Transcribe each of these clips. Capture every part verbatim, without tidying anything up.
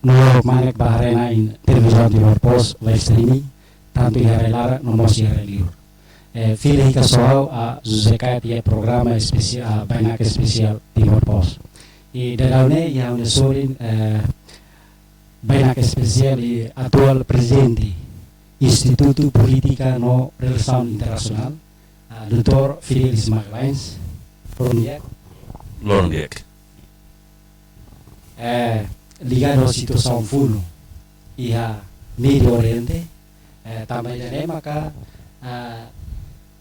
no kmanek ba haree-na'in Televizaun Timor Post live streaming, tantu iha rai laran no mós iha rai liur. Eh, fila hikas ho ha'u, ah, José Caete, iha programa espesiál, ah, bainaka espesiál Timor Post. I daudaun ne'e iha ha'u-nia sorin, eh, bainaka espesiál i atuál prezidente Institutu Polítika no Relasaun Internasionál, ah, doutór Fidelis Magalhães, loron di'ak. Loron di'ak. Eh, ligadu ho situasaun funu iha Médiu Oriente, eh, tanba ida-ne'e maka, ah,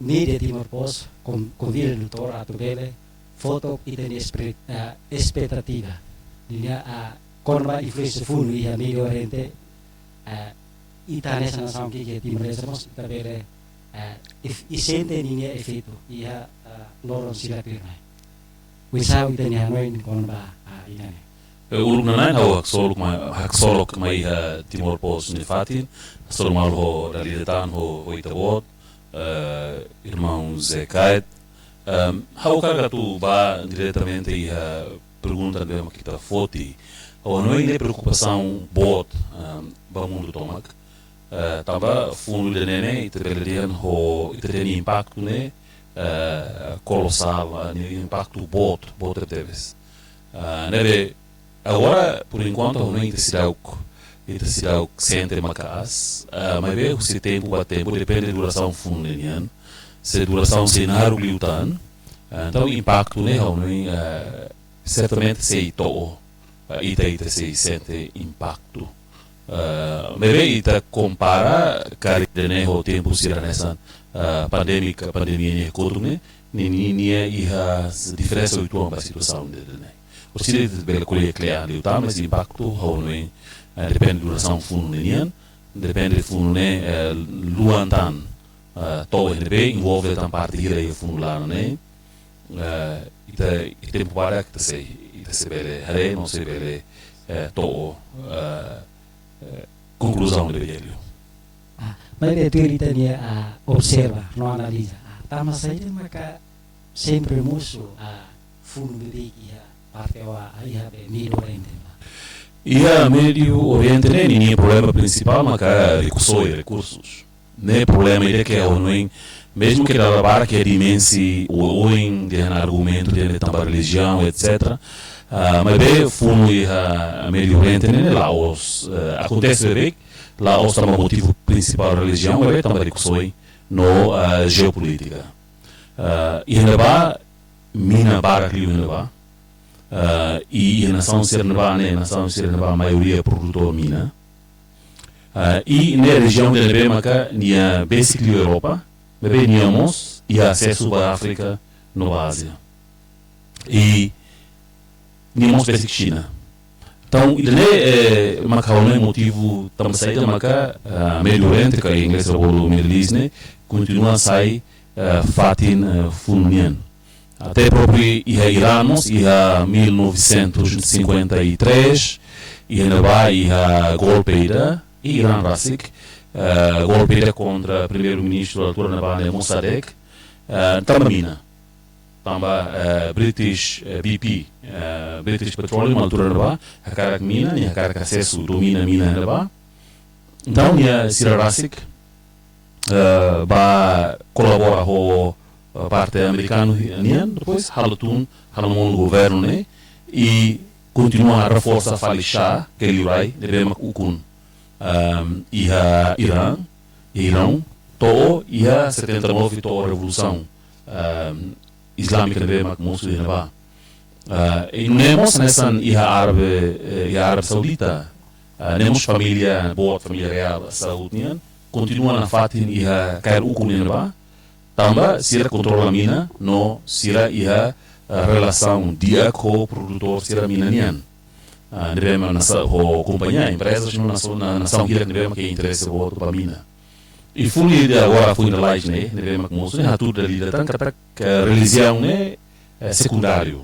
mídia Timor Post kon-, konvida doutór atu bele fó took ita-nia espre-, eh, espetativa. Ninia, ah, kona-ba influénsia funu iha Médiu Oriente, eh, ita hanesan nasaun ki'ik iha Timor-Leste mós ita bele, eh, if-, i sente ninia efeitu iha, eh, loron sira tuirmai. Oinsá ita-nia hanoin kona-ba, ah, ida-ne'e? Eh, uluk nanain ha'u haksolok mai, haksolok mai iha Timor Post nia fatin, haksolok malu ho dala ida tan ho, ho ita-boot, eh, irmaun José Caete. Ehm, ha'u hakarak atu bá diretamente iha pergunta ne'ebé mak ita foti. Ha'u hanoin ne'e preokupasaun boot, ehm, ba mundu tomak. Eh, tanba funu ida-ne'e ne'e, ita bele dehan ho, ita-nia impaktu ne'e, eh, kolosál, eh, nia impaktu boot, boot tebetebes. Eh, ne'ebé, agora, por enquanto, ha'u hanoin ita seidauk, ita seidauk sente maka'as, eh, maibé husi tempu ba tempu, depende durasaun funu ne'e nian. Se durasaun sei naruk liután, eh, entaun impaktu ne'e ha'u hanoin, eh, sertamente sei to'o, eh, ita, ita sei sente impaktu. Eh, maibé ita kompara karik ida-ne'e ho tempu sira hanesan, eh, pandemia, pandemia nia kotuk ne'e, ni, ni, nia iha s-, diferensa uitoan ba situasaun ida-ne'e. Orsida ita bele ko'alia kle'an liután, mas impaktu ha'u hanoin, eh, depende durasaun funu ne'e nian, depende funu ne'e, eh, luan tan, eh, to'o iha ne'ebé, envolve tan parte hira iha funu laran ne'e, eh, ita, ita tempu badak ita sei, ita sei bele haree, no sei bele, eh, to'o, eh, eh, konkluzaun ne'ebé di'ak liu. Ah, maibé tuir ita-nia, ah, observa, no analiza. Ah, tanba saida maka sempre mosu, ah, funu beibeik iha parte oa, ah, iha be Médiu Oriente, ba? Iha Médiu Oriente ne'e, ninia problema prinsipál maka rikusoin, rekursus. Ne'e problema ida ke ha'u hanoin, mezmu ke dala barak ke dimensi o-, oin dehan argumentu dehan tanba relijiaun, et cetera. Ah, maibé funu iha Médiu Oriente ne'e, ne'e la'ós, eh, akontese beibeik, la'ós tanba motivu prinsipál relijiaun, maibé tanba rikusoin no, ah, jeopolítika. Ah, iha ne'ebá, mina barak liu iha ne'ebá. Ah, i, i nasaun sira ne'ebá ne'e, nasaun sira ne'ebá maioria produtór mina. Ah, i ne'e rejiaun ida ne'ebé maka nia besik liu Europa, maibé nia mós iha asesu ba Áfrika no ba Ázia. I nia mós besik Xina. Entaun, ida-ne'e, eh, maka ha'u hanoin motivu tanba saida maka, ah, Médiu Oriente, ka inglés bolu Middle East ne'e, kontinua sai, eh, fatin, eh, funu nian. Até própriu iha Irã mós, iha mil novecentos e cinquenta e três, iha ne'ebá, iha golpe ida, iha Irã rasik, eh, golpe ida kontra primeiru-ministru altura ne'ebá ne'e Mossadegh, eh, tanba mina. Tanba, eh, British, eh, B P, eh, British Petroleum altura ne'ebá, hakarak mina, nia hakarak asesu, domina mina ne'ebá. Entaun, nia sira rasik, eh, bá kolabora ho, eh, parte amerikanu nian, depois halo tun, halo monu governu ne'e, i kontinua reforsa fali Shah, ke liurai, ne'ebé mak ukun, ehm, iha Irã, Irã, to'o iha setenta e nove to'o revolusaun, ehm, islámika ne'ebé mak mosu iha ne'ebá. Ah, i nune'e mós hanesan iha Árabe, eh, iha Árabe Saudita. Ah, ne'e mós família boot, família reál Saud nian, kontinua nafatin iha kaer ukun iha ne'ebá. Tanba sira kontrola mina, no sira iha, ah, relasaun di'ak ho produtór sira mina nian. Ah, ne'ebé mak nasa-, ho kompañia, emprezas no naso-, na-, nasaun hirak ne'ebé mak iha interese boot ba mina. I funu ida agora, funu ida lalais ne'e, ne'ebé mak mosu ne'e, hatudu dala ida tan katak, eh, relijiaun ne'e, eh, sekundáriu.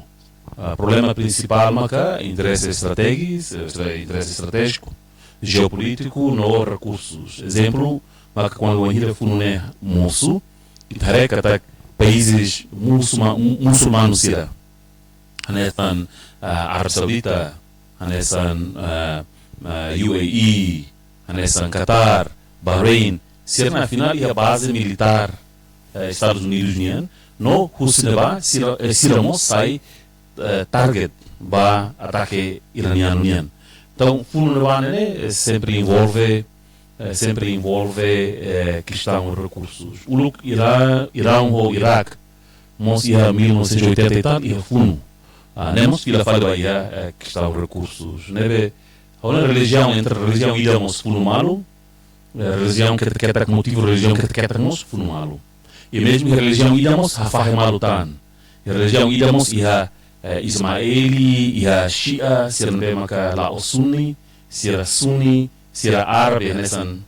Ah, problema prinsipál maka interese estratégiku, eh, estra-, interese estratéjiku, jeopolítiku, no rekursus. Ezemplu, maka kuandu wainhira funu ne'e mosu, ita haree katak países musulma-, mu-, musulmanu sira, hanesan, ah, Árabe Saudita, hanesan, ah, ah, U A E, hanesan Qatar, Bahrain, sira-ne'e afinál iha baze militár, eh, Estadus Unidus nian, no husi ne'ebá sira, eh, sira mós sai, eh, target ba atake iranianu nian. Entaun, funu ne'ebá ne'e, eh, sempre envolve, eh, sempre envolve, eh, kestaun rekursus. Uluk Ira-, Irão ho Iraque, mós iha mil novecentos e oitenta e tal, iha funu. Ah, ne'e mós fila fali ba iha, eh, kestaun rekursus. Ne'ebé, ha'u hanoin relijiaun, entre relijiaun ida mós funu malu, eh, relijiaun ketak-ketak, motivu relijiaun ketak-ketak mós funu malu. I mezmu relijiaun ida mós hafahe malu tan. I relijiaun ida mós iha, eh, Ismaili, iha Shia, sira ne'ebé maka la'ós Sunni, sira Sunni, sira Árabe, hanesan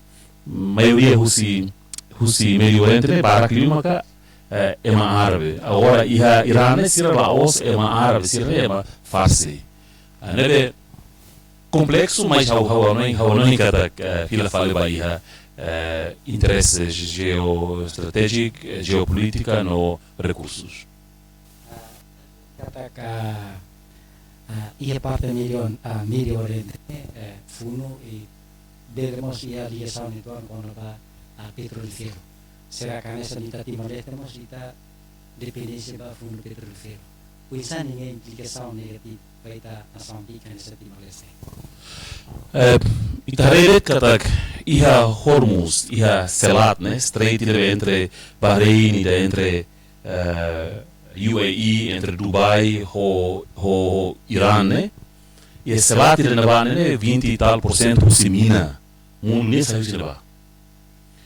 maioria husi, husi Médio Oriente ne'e barak liu maka, eh, ema Árabe. Agora iha Irã ne'e sira la'ós ema Árabe, sira ema Farsi. Ah, ne'ebé kompleksu, mas ha'u, ha'u hanoin, ha'u hanoin katak, eh, fila fali ba iha, eh, interese geoestratéjiku, eh, jeopolítika no rekursus. Katak, ah, iha parte Médio, ah, Médio Oriente, eh, funu i bele mós iha ligasaun uitoan kona-ba, ah, petrolíferu. Será que hanesan ita Timor-Leste mós ita dependénsia ba funu petrolíferu? Oinsá ninia implikasaun negativu ba ita nasaun ki'ik hanesan Timor-Leste? Eh, ita haree de'it katak iha Hormuz, iha selat ne'e, strait ne'ebé entre Bahrein, ida entre, eh, U A E, entre Dubai ho, ho, ho Irã ne'e. Iha selat ida-ne'ebá ne'e, vinte e tal por cento husi mina mundu nian sai husi ne'ebá.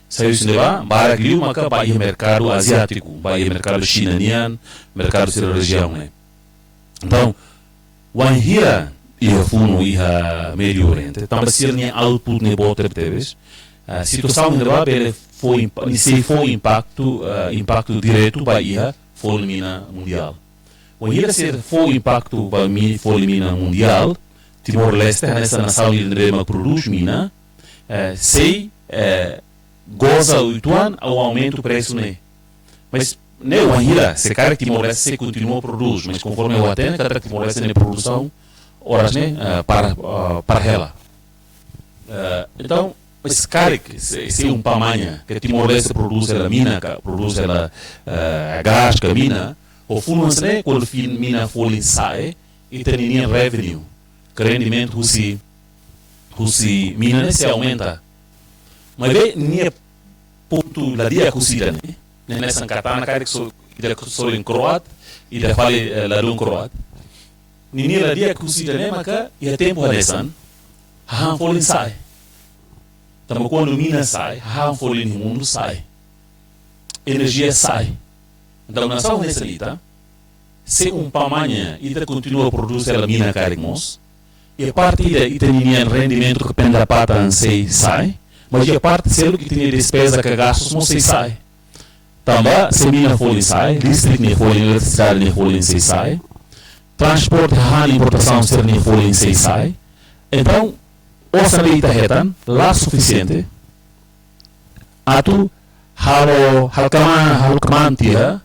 Sai husi ne'ebá, barak liu maka ba iha merkadu aziátiku, ba iha merkadu Xina nian, merkadu sira rejiaun ne'e. Entaun, wainhira iha funu iha Médio Oriente, tanba sira-nia output ne'e boot tebetebes, ah, situasaun ne'ebá bele fó impa-, ne'e sei fó impaktu, ah, impaktu diretu ba iha folin mina mundiál. Wainhira sei fó impaktu ba mi-, folin mina mundiál, Timor-Leste, hanesan nasaun ida ne'ebé mak prodús mina, eh, sei, eh, goza uitoan ho aumentu presu ne'e. Mas ne'e wainhira, se karik Timor-Leste sei kontinua prodús, mas konforme ha'u hatene, katak Timor-Leste nia produsaun oras ne'e, eh, para, eh, para hela. Eh, entaun, mas karik, se, se umpamanya, ke Timor-Leste prodús hela mina, ka prodús hela, eh, gás, ka mina, ho funu hanesan ne'e, kuandu funu mina folin sa'e, ita-nia revenue, ka rendimentu husi, husi mina ne'e sei aumenta. Maibé, nia pontu la di'ak husi ida-ne'e, ne'e hanesan katana karik so, ida sorin kro'at, ida fali, eh, ladún kro'at. Ninia la di'ak husi ida-ne'e maka, iha tempu hanesan, hahán folin sa'e. Tanba kuandu mina sa'e, hahán folin iha mundu sa'e. Enerjia sa'e. Entaun, nasaun hanesan ita, se umpamanya ita kontinua prodús hela mina karik mós, iha parte ida ita-nia rendimentu ka pendapatan sei sa'e, mas iha parte seluk ita-nia despeza ka gastus mós sei sa'e. Tanba se mina folin sa'e, listrik nia folin, eletrisidade nia folin sei sa'e, transporte, hahán, importasaun sira-nia folin sei sa'e. Entaun, osan ne'ebé ita hetan la sufisiente atu halo, halo kmaan, halo kmaan tiha,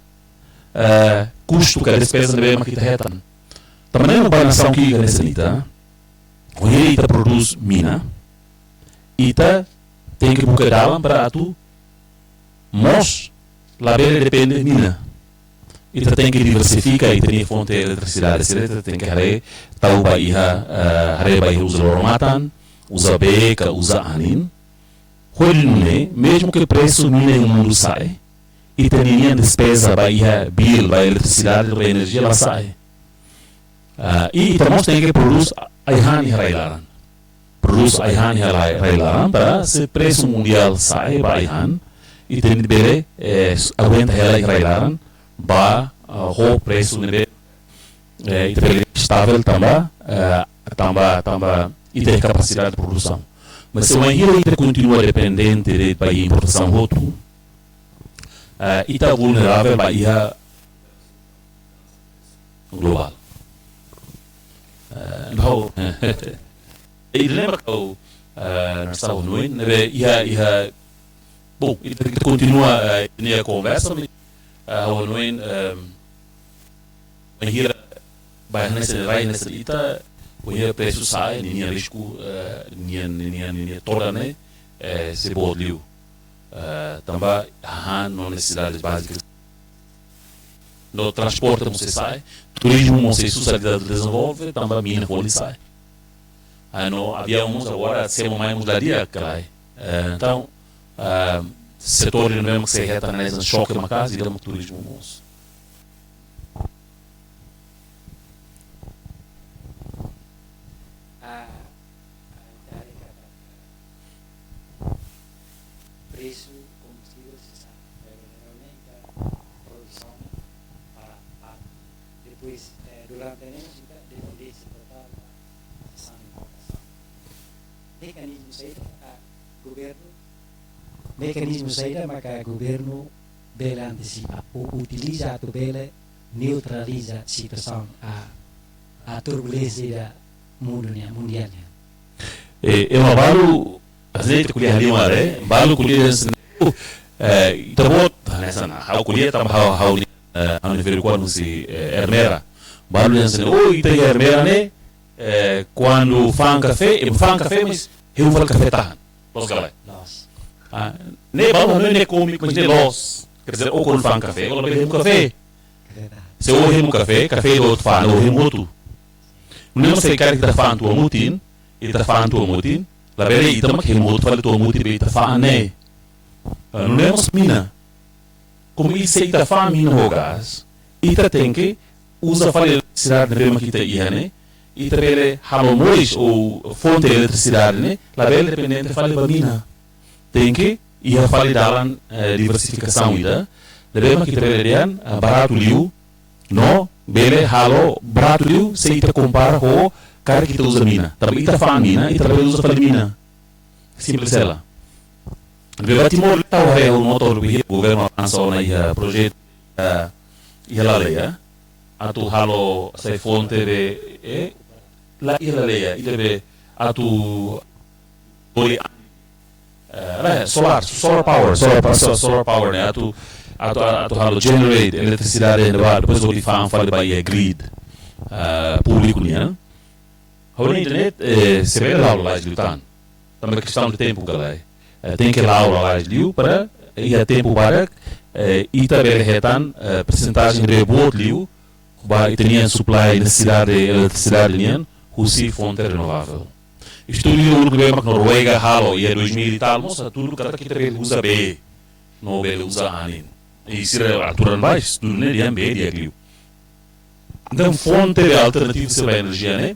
eh, kustu ka despeza ne'ebé mak ita hetan. Tanba ne'e mak ba nasaun ki'ik hanesan ita, wainhira ita prodús mina, ita tenke buka dalan para atu mós labele depende mina. Ita tenke diversifika ita-nia fonte eletrisidade. Sira ita tenke haree, tau ba iha, eh, haree ba iha uza loro-matan, uza bee ka uza anin. Hodi nune'e, mezmu ke presu mina iha mundu sa'e, ita-nia despeza ba iha bill, ba eletrisidade, ba enerjia la sa'e. Ah, i ita mós tenke prodús ai-han iha rai-laran. Prodús ai-han iha rai, rai-laran, para se presu mundiál sa'e ba ai-han, ita bele, eh, aguenta hela iha rai-laran, ba, ah, ho presu ne'ebé, eh, ita bele estavel tanba, eh, tanba, tanba ita kapasidade de produsaun. Mas se wainhira ita kontinua dependente de'it ba importasaun hotu, eh, ita vulneravel ba iha globál. Eh, entaun, ida-ne'e mak ha'u, eh, hanoin, ne'ebé iha, iha, bom, ita, ita kontinua, eh, ita-nia konversa, mas, eh, hanoin, eh, bainhira, bainhira hanesan rai hanesan ita, Kuandu presu sa'e, ninia risku, eh, ninia, ninia, ninia todan ne'e, eh, sei boot liu. Eh, tanba hahán no nesesidades bázikas. No transporte mós sei sa'e, turizmu mós sei susar ita dezenvolve, tanba mina folin sa'e. Ah, no aviaun mós agora, semo mai mós la di'ak, karik. Eh, entaun, ah, setór ne'ebé mak sei hetan hanesan xoke maka'as, ida mak turizmu mós. Ah, ah, ita haree katak presu kombustivel sei sa'e, pero geralmente produsaun para, para. Depois, eh, durante ne'e, ita dependénsia totál ba importasaun. Mekanizmu saida, ah, governu, mekanizmu saida maka governu bele antesipa ou utiliza atu bele neutraliza situasaun, a, a turbulénsia ida mundu nian, mundiál nian. E, ema balu, hanesan ita ko'alia halimar, eh, balu ko'alia hanesan, eh, ita-boot, hanesan, ha'u ko'alia tanba ha'u, ha'u, eh, ha'u-nia ferik-oan husi, eh, Ermera. Balu dehan hanesan, oh, ita iha Ermera ne'e, eh, kuandu fa'an kafé, eh, fa'an kafé, mas hemu fali kafé tahan. Loos ka lae? Loos. Ah, ne'e balu hanoin ne'e kómiku, mas ne'e loos. Quer dizer, ó kuandu fa'an kafé, ó labele hemu kafé. Kafé tahan. Se ó hemu kafé, kafé ida ó atu fa'an, ó hemu hotu. Nune'e mós se karik ita fa'an tua mutin, ita fa'an tua mutin, labele ita mak hemu hotu fali tua mutin be ita fa'an ne'e. Ah, nune'e mós mina. Komu ita, se ita fa'an mina ho gás, ita tenke uza fali eletrisidade ne'ebé mak ita iha ne'e, ita bele halo moris ou fonte eletrisidade ne'e, labele dependente fali ba mina. Tenke iha fali dalan, eh, diversifikasaun ida, ne'ebé mak ita bele dehan, ah, baratu liu, no bele halo baratu liu, se ita kompara ho karik ita uza mina. Tanba ita fa'an mina, ita labele uza fali mina. Simples hela. Ne'ebé ba Timor, ita haree ho motor, be governu avansa ona iha projetu, eh, iha laleia. Atu halo sai fonte be, eh, la iha laleia, ida be atu boli, eh, la, solar, solar power, solar pa-, so-, solar power ne'e, atu, atu, atu halo generate eletrisidade ne'ebá, depois hodi fa'an fali ba iha grid, eh, públiku nian. Ha'u hanoin ita-nia, eh, se bele la'o lalais liután. Tanba kestaun de tempu ka lae. Eh, tenke la'o lalais liu para iha tempu badak, eh, ita bele hetan, eh, persentajen ne'ebé boot liu ba ita-nia supply nesesidade eletrisidade nian husi fonte renovável. Estudu uluk ne'ebé mak Noruega halo iha dois mil e tal, mostra hatudu katak ita bele uza bee, no bele uza anin. I sira atu rona ba estudu ne'e dehan bee di'ak liu. Entaun, fonte de alternativa sira ba enerjia ne'e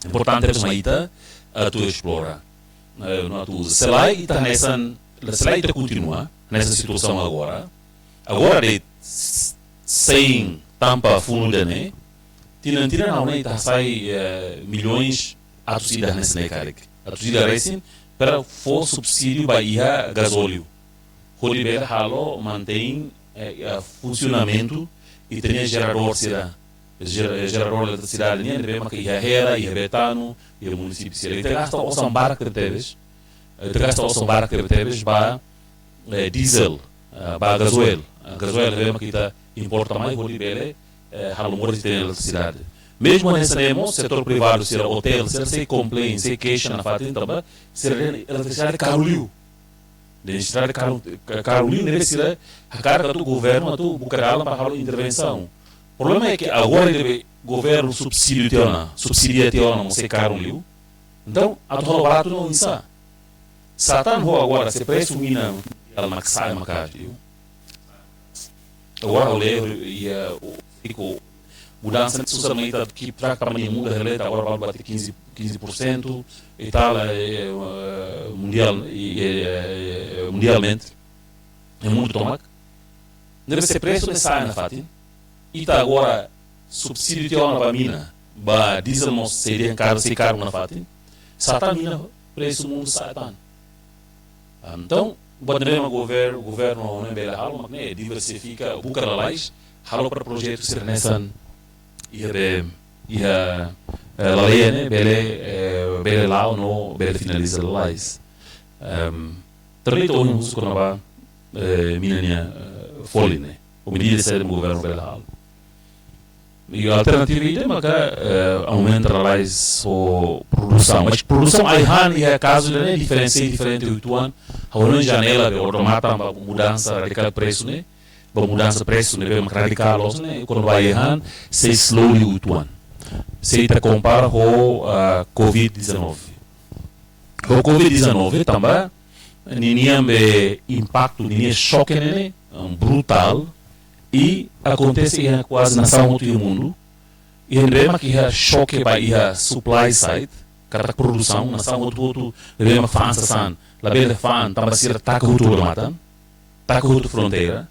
importante tebes mai ita atu esplora. Eh, no atu uza. Se lae ita hanesan, se lae ita kontinua hanesan situasaun agora. Agora de'it s-, sein tanba funu ida-ne'e, tinan-tinan ha'u hanoin ita hasai, eh, milhões atus ida hanesan ne'e karik. Atus ida resin, para fó subsídiu ba iha gazóliu. Hodi bele halo mantein, eh, eh, funsionamentu ita-nia jeradór sira. Jer-, jeradór eletrisidade nian, ne'ebé maka iha Hera, iha Betano, iha munisípiu sira. Ita gasta osan barak tebetebes. Eh, ita gasta osan barak tebetebes ba, eh, diesel, eh, ba gazoil. Eh, gazoil ne'ebé maka ita importa mai hodi bele, eh, halo moris ita-nia eletrisidade. Mezmu hanesan ne'e mós, setór privadu sira, otél sira, sei complain, sei keixa nafatin tanba sira dehan eletrisidade karu liu. Dehan estrada karu, ka-, karu liu, ne'ebé sira hakarak atu governu atu buka dalan para halo intervensaun. Problema é que agora ne'ebé governu subsídiu tiha ona, subsídia tiha ona, mós sei karu liu. Entaun, atu halo baratu ne'e oinsá? Sá tan ho agora, se presu mina mundiál mak sa'e maka'as liu. Agora ha'u lee, eh, o, fiku mudansa ne'e susar mai ita keep track, tanba nia muda hela, agora balu bati quinze, quinze por cento e tal, eh, eh, mundiál, eh, eh, eh, mundialmente, iha mundu tomak. Ne'ebé se presu ne'e sa'e nafatin, ita agora subsídiu tiha ona ba mina, ba diesel mós sei dehan karu, sei karu nafatin. Sá tan mina presu mundu sa'e tan. Ah, entaun, buat ne'ebé mak gover-, governu ha'u hanoin bele halo, mak ne'e diversifika, buka lalais, halo para projetu sira hanesan iha be, iha, eh, laleia ne'e bele, eh, bele la'o no bele finaliza lalais. Ehm, terlebih ita ohin husu kona-ba, eh, mina nia, eh, folin ne'e. Ou medida saida mak governu bele halo. I alternativa ida maka, eh, aumenta lalais ho produsaun. Mas produsaun ai-han iha kazu ida-ne'e diferente, diferente uitoan. Ha'u hanoin janela be odamatan ba mudansa radikál presu ne'e. Ba mudansa presu ne'ebé mak radikál loos ne'e, kuandu ba ai-han, sei slow liu uitoan. Se ita kompara ho, ah, covid dezanove. Ho covid dezanove, tanba, ninian be impaktu, ninian xoke ne'e, um, brutál, i akontese iha kuaze nasaun hotu iha mundu, iha ne'ebé mak iha xoke ba iha supply side, katak produsaun, nasaun hotu-hotu, ne'ebé mak fa'an sasán, labele fa'an, tanba sira taka hotu odamatan, taka hotu fronteira,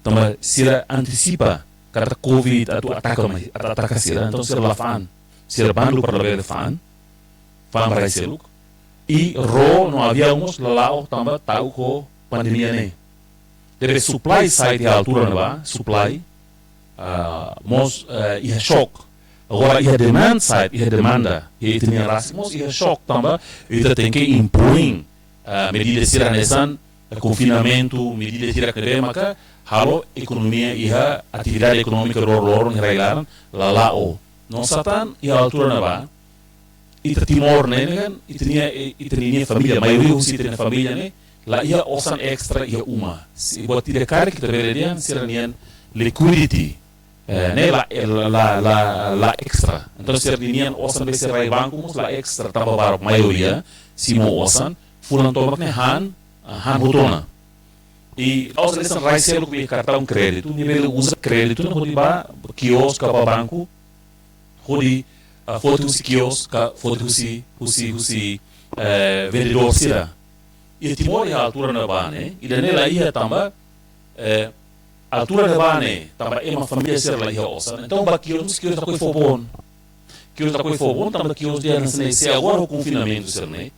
tanba sira antisipa, katak covid atu ataka mai, atu ataka sira, entaun sira la fa'an, sira bandu para labele fa'an, fa'an ba rai seluk, i ró no aviaun mós la la'o tanba ta'uk ho pandemia ne'e. Ne'ebé supply side iha altura ne'ebá, supply, ah, mós, eh, iha xoke. Agora, iha demand side, iha demanda, iha ita-nia rasik mós iha xoke tanba ita tenke impõe, ah, medida sira hanesan, eh, konfinamentu, medida sira ne'ebé maka halo ekonomia iha atividade ekonómika loroloron iha rai-laran la la'o. No sá tan iha altura ne'ebá, ita Timor ne'e kan, ita-nia, ita-nia família, maioria husi ita-nia família ne'e la iha osan extra iha uma. Se buat ida karik ita bele dehan sira-nian liquidity, eh, ne'e la, la, la, la, la extra. Entaun sira-nian osan be sira rai banku mós la extra, tanba barak maioria simu osan, fulan tomak ne'e han, han hotu ona. I la'ós hanesan rai seluk be kartaun kréditu, nia bele uza kréditu ne'e hodi ba kios ka ba banku, hodi, ah, foti husi kios ka foti husi, husi, husi, eh, vendedór sira. I Timor iha altura ne'ebá ne'e, ida-ne'e la iha tanba, eh, altura ne'ebá ne'e, tanba ema família sira la iha osan. Entaun ba kios, kios lakohi fó boon. Kios lakohi fó boon, tanba kios dehan hanesan ne'e, se agora ho konfinamentu sira-ne'e,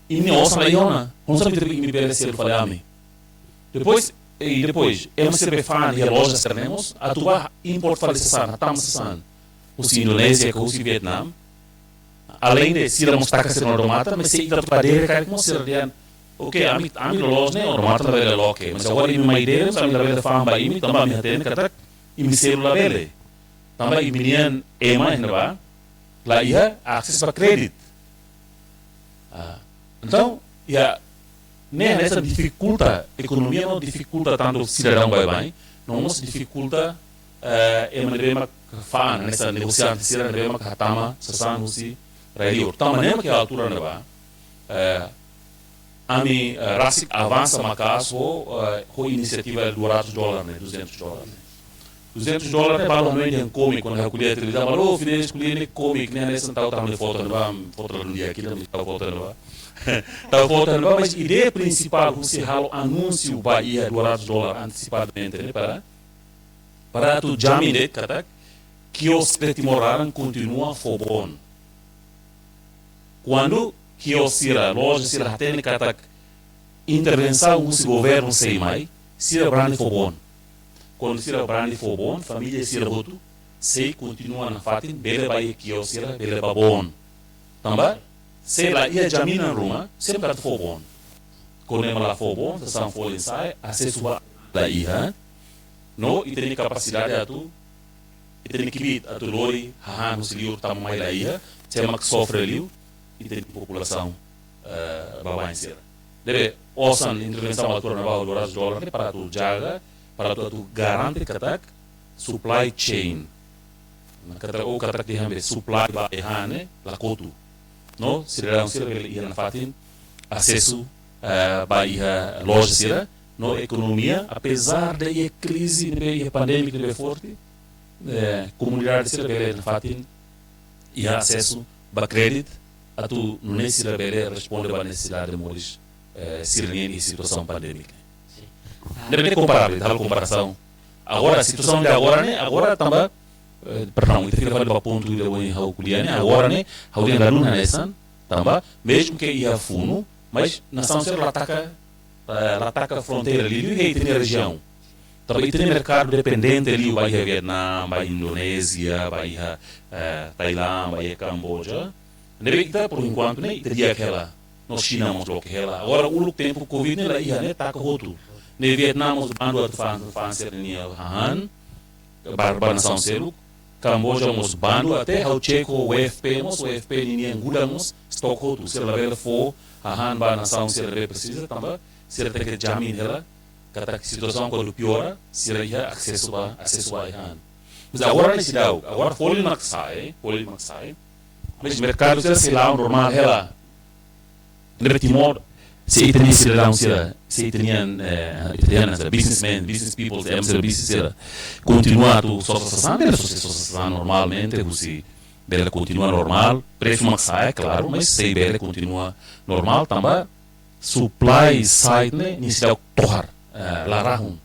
imi-nia osan la iha ona. Oinsá mak imi bele selu fali ami? Depois, i depois, ema sira be fa'an iha loja sira-ne'e mós, atu ba import fali sasán, hatama sasán husi Indonézia ka husi Vietnam. Aleinde sira mós taka sira-nia odamatan, mas se ita atu ba dere karik mós sira dehan, oke, ami, ami loloos ne'e odamatan labele loke. Mas agora imi mai dere, mas ami labele fa'an ba imi, tanba ami hatene katak imi selu labele. Tanba imi-nian ema iha ne'ebá la iha asesu ba kréditu. Ah, entaun, iha ne'e hanesan difikulta ekonomia no difikulta tantu sidadaun baibain, no mós difikulta, eh, ema ne'ebé mak fa'an, hanesan negosiante sira ne'ebé mak hatama sasán husi rai liur. Tanba ne'e mak iha altura ne'ebá, eh, ami, eh, rasik avansa maka'as ho, eh, ho inisiativa dua ratus dolar ne'e, duzentos dolar ne'e. Duzentos dolar ne'e balu hanoin dehan kómiku, kuandu ha'u ko'alia iha televizaun, balu, "Oh, Finesh ko'alia ne'e kómiku, ne'e hanesan tau tau ne'e foto ne'ebá, foto la dunia kida, tau foto ne'ebá." Tau foto ne'ebá, mas ideia prinsipál husi halo anúnsiu ba iha dua ratus dolar antesipadamente ne'e para, para atu jamin de'it katak kios Timor laran kontinua fó boon. Kuandu kios sira, loja sira hatene katak intervensaun husi governu sei mai, sira brani fó boon. Kuandu sira brani fó boon, família sira hotu sei kontinua nafatin, bele ba iha kios sira, bele ba boon. Tanba, se la iha jaminan ruma, sira mak atu fó boon. Kuandu ema la fó boon, sasán folin sa'e, asesu ba la iha. No, ita-nia kapasidade atu, ita-nia kbiit atu lori hahán husi liur tama mai la iha, sé mak sofre liu, ita-nia populasaun, eh, baibain sira. Ne'ebé, osan intervensaun altura ne'ebá dua ratus dolar ne'e para atu jaga, para atu, atu garante katak supply chain. Katak, ou katak dehan be supply ba ai-han ne'e la kotu. No, sidadaun sira bele iha nafatin asesu, eh, ba iha loja sira, no ekonomia, apezar de iha krize ne'ebé, iha pandemia ne'ebé forte, eh, komunidade sira bele nafatin iha asesu ba kréditu, atu nune'e sira bele responde ba nesesidade moris, eh, sira-nian iha situasaun pandémika. Sin. Ah. Ne'ebé komparavel, halo komparasaun. Agora, situasaun de agora ne'e, agora tanba, eh, perdaun, ita fila fali ba pontu ida ohin ha'u ko'alia ne'e, agora ne'e, ha'u dehan ladún hanesan, tanba, mezmu ke iha funu, mas nasaun sira la taka, eh, la taka fronteira liuliu iha ita-nia rejiaun. Tanba ita-nia merkadu dependente liu ba iha Vietnam, ba Indonézia, ba iha, eh, Thailand, ba iha Kamboja. Ne'ebé ita, por enkuantu ne'e, ita di'ak hela. No Xina mós loke hela. Agora, uluk tempu covid ne'e la iha ne'e, taka hotu. Ne'e Vietnam mós bandu atu fa'an, fa'an sira-nia hahán, ba, ba nasaun seluk. Kamboja mós bandu, até ha'u check ho W F P mós, W F P ninia gudang mós, stock hotu, sira labele fó hahán ba nasaun sira ne'ebé presiza, tanba sira tenke jamin hela katak situasaun kuandu piora, sira iha asesu ba, asesu ba ai-han. Mas agora ne'e seidauk, agora folin mak sa'e, folin mak sa'e. Mas merkadu sira sei la'o normál hela. Ne'ebé Timor, se ita-nia sidadaun sira, se ita-nia, eh, ita-nia businessman, business people, se ema sira business sira kontinua atu sosa sasán, bele sosa sasán normalmente, husi bele kontinua normál, presu mak sa'e, klaru, mas sei bele kontinua normál, tanba supply side ne'e, ne'e seidauk tohar, eh, la rahun,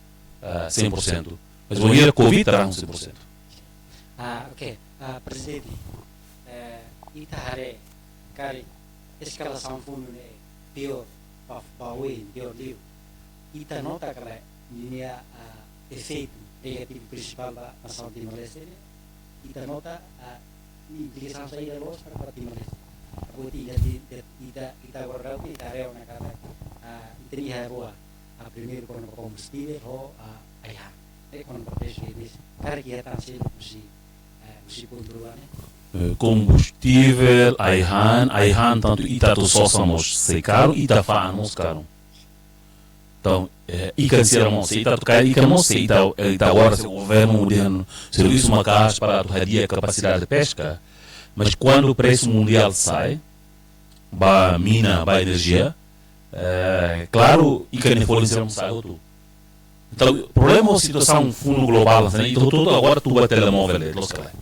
eh, cem por cento. Mas bainhira Covid, la rahun cem por cento. Ah, oke. Ah, Prezidente, eh, ita haree karik eskalasaun funu ne'e piór ba, ba oin, piór liu. Ita nota katak ninia, ah, efeitu negativu prinsipál ba nasaun Timor-Leste ne'e, ita nota, ah, implikasaun saida loos para, para Timor-Leste. Agora ita, ita, ita, ita agora daudaun ita haree ona katak, ah, ita-nia iha rua, ah, primeiru kona-ba kombustivel ho, ah, ai-han. Eh, kona-ba presu de'it, karik iha tan selu husi, eh, husi pontu rua ne'e. Eh, kombustivel, ai-han, ai-han tantu ita atu sosa mós sei karu, ita fa'an mós karu. Entaun, eh, ikan sira mós, se ita atu kaer ikan mós, se ita, eh, ita agora se governu dehan servisu maka'as para atu hadi'a kapasidade peska, mas kuandu presu mundiál sa'e, ba mina, ba enerjia, eh, klaru, ikan nia folin sira mós sa'e hotu. Entaun, problema ou situasaun funu globál, hanesan ne'e, ita hotu-hotu agora tuba telemovel, eh, loos ka lae.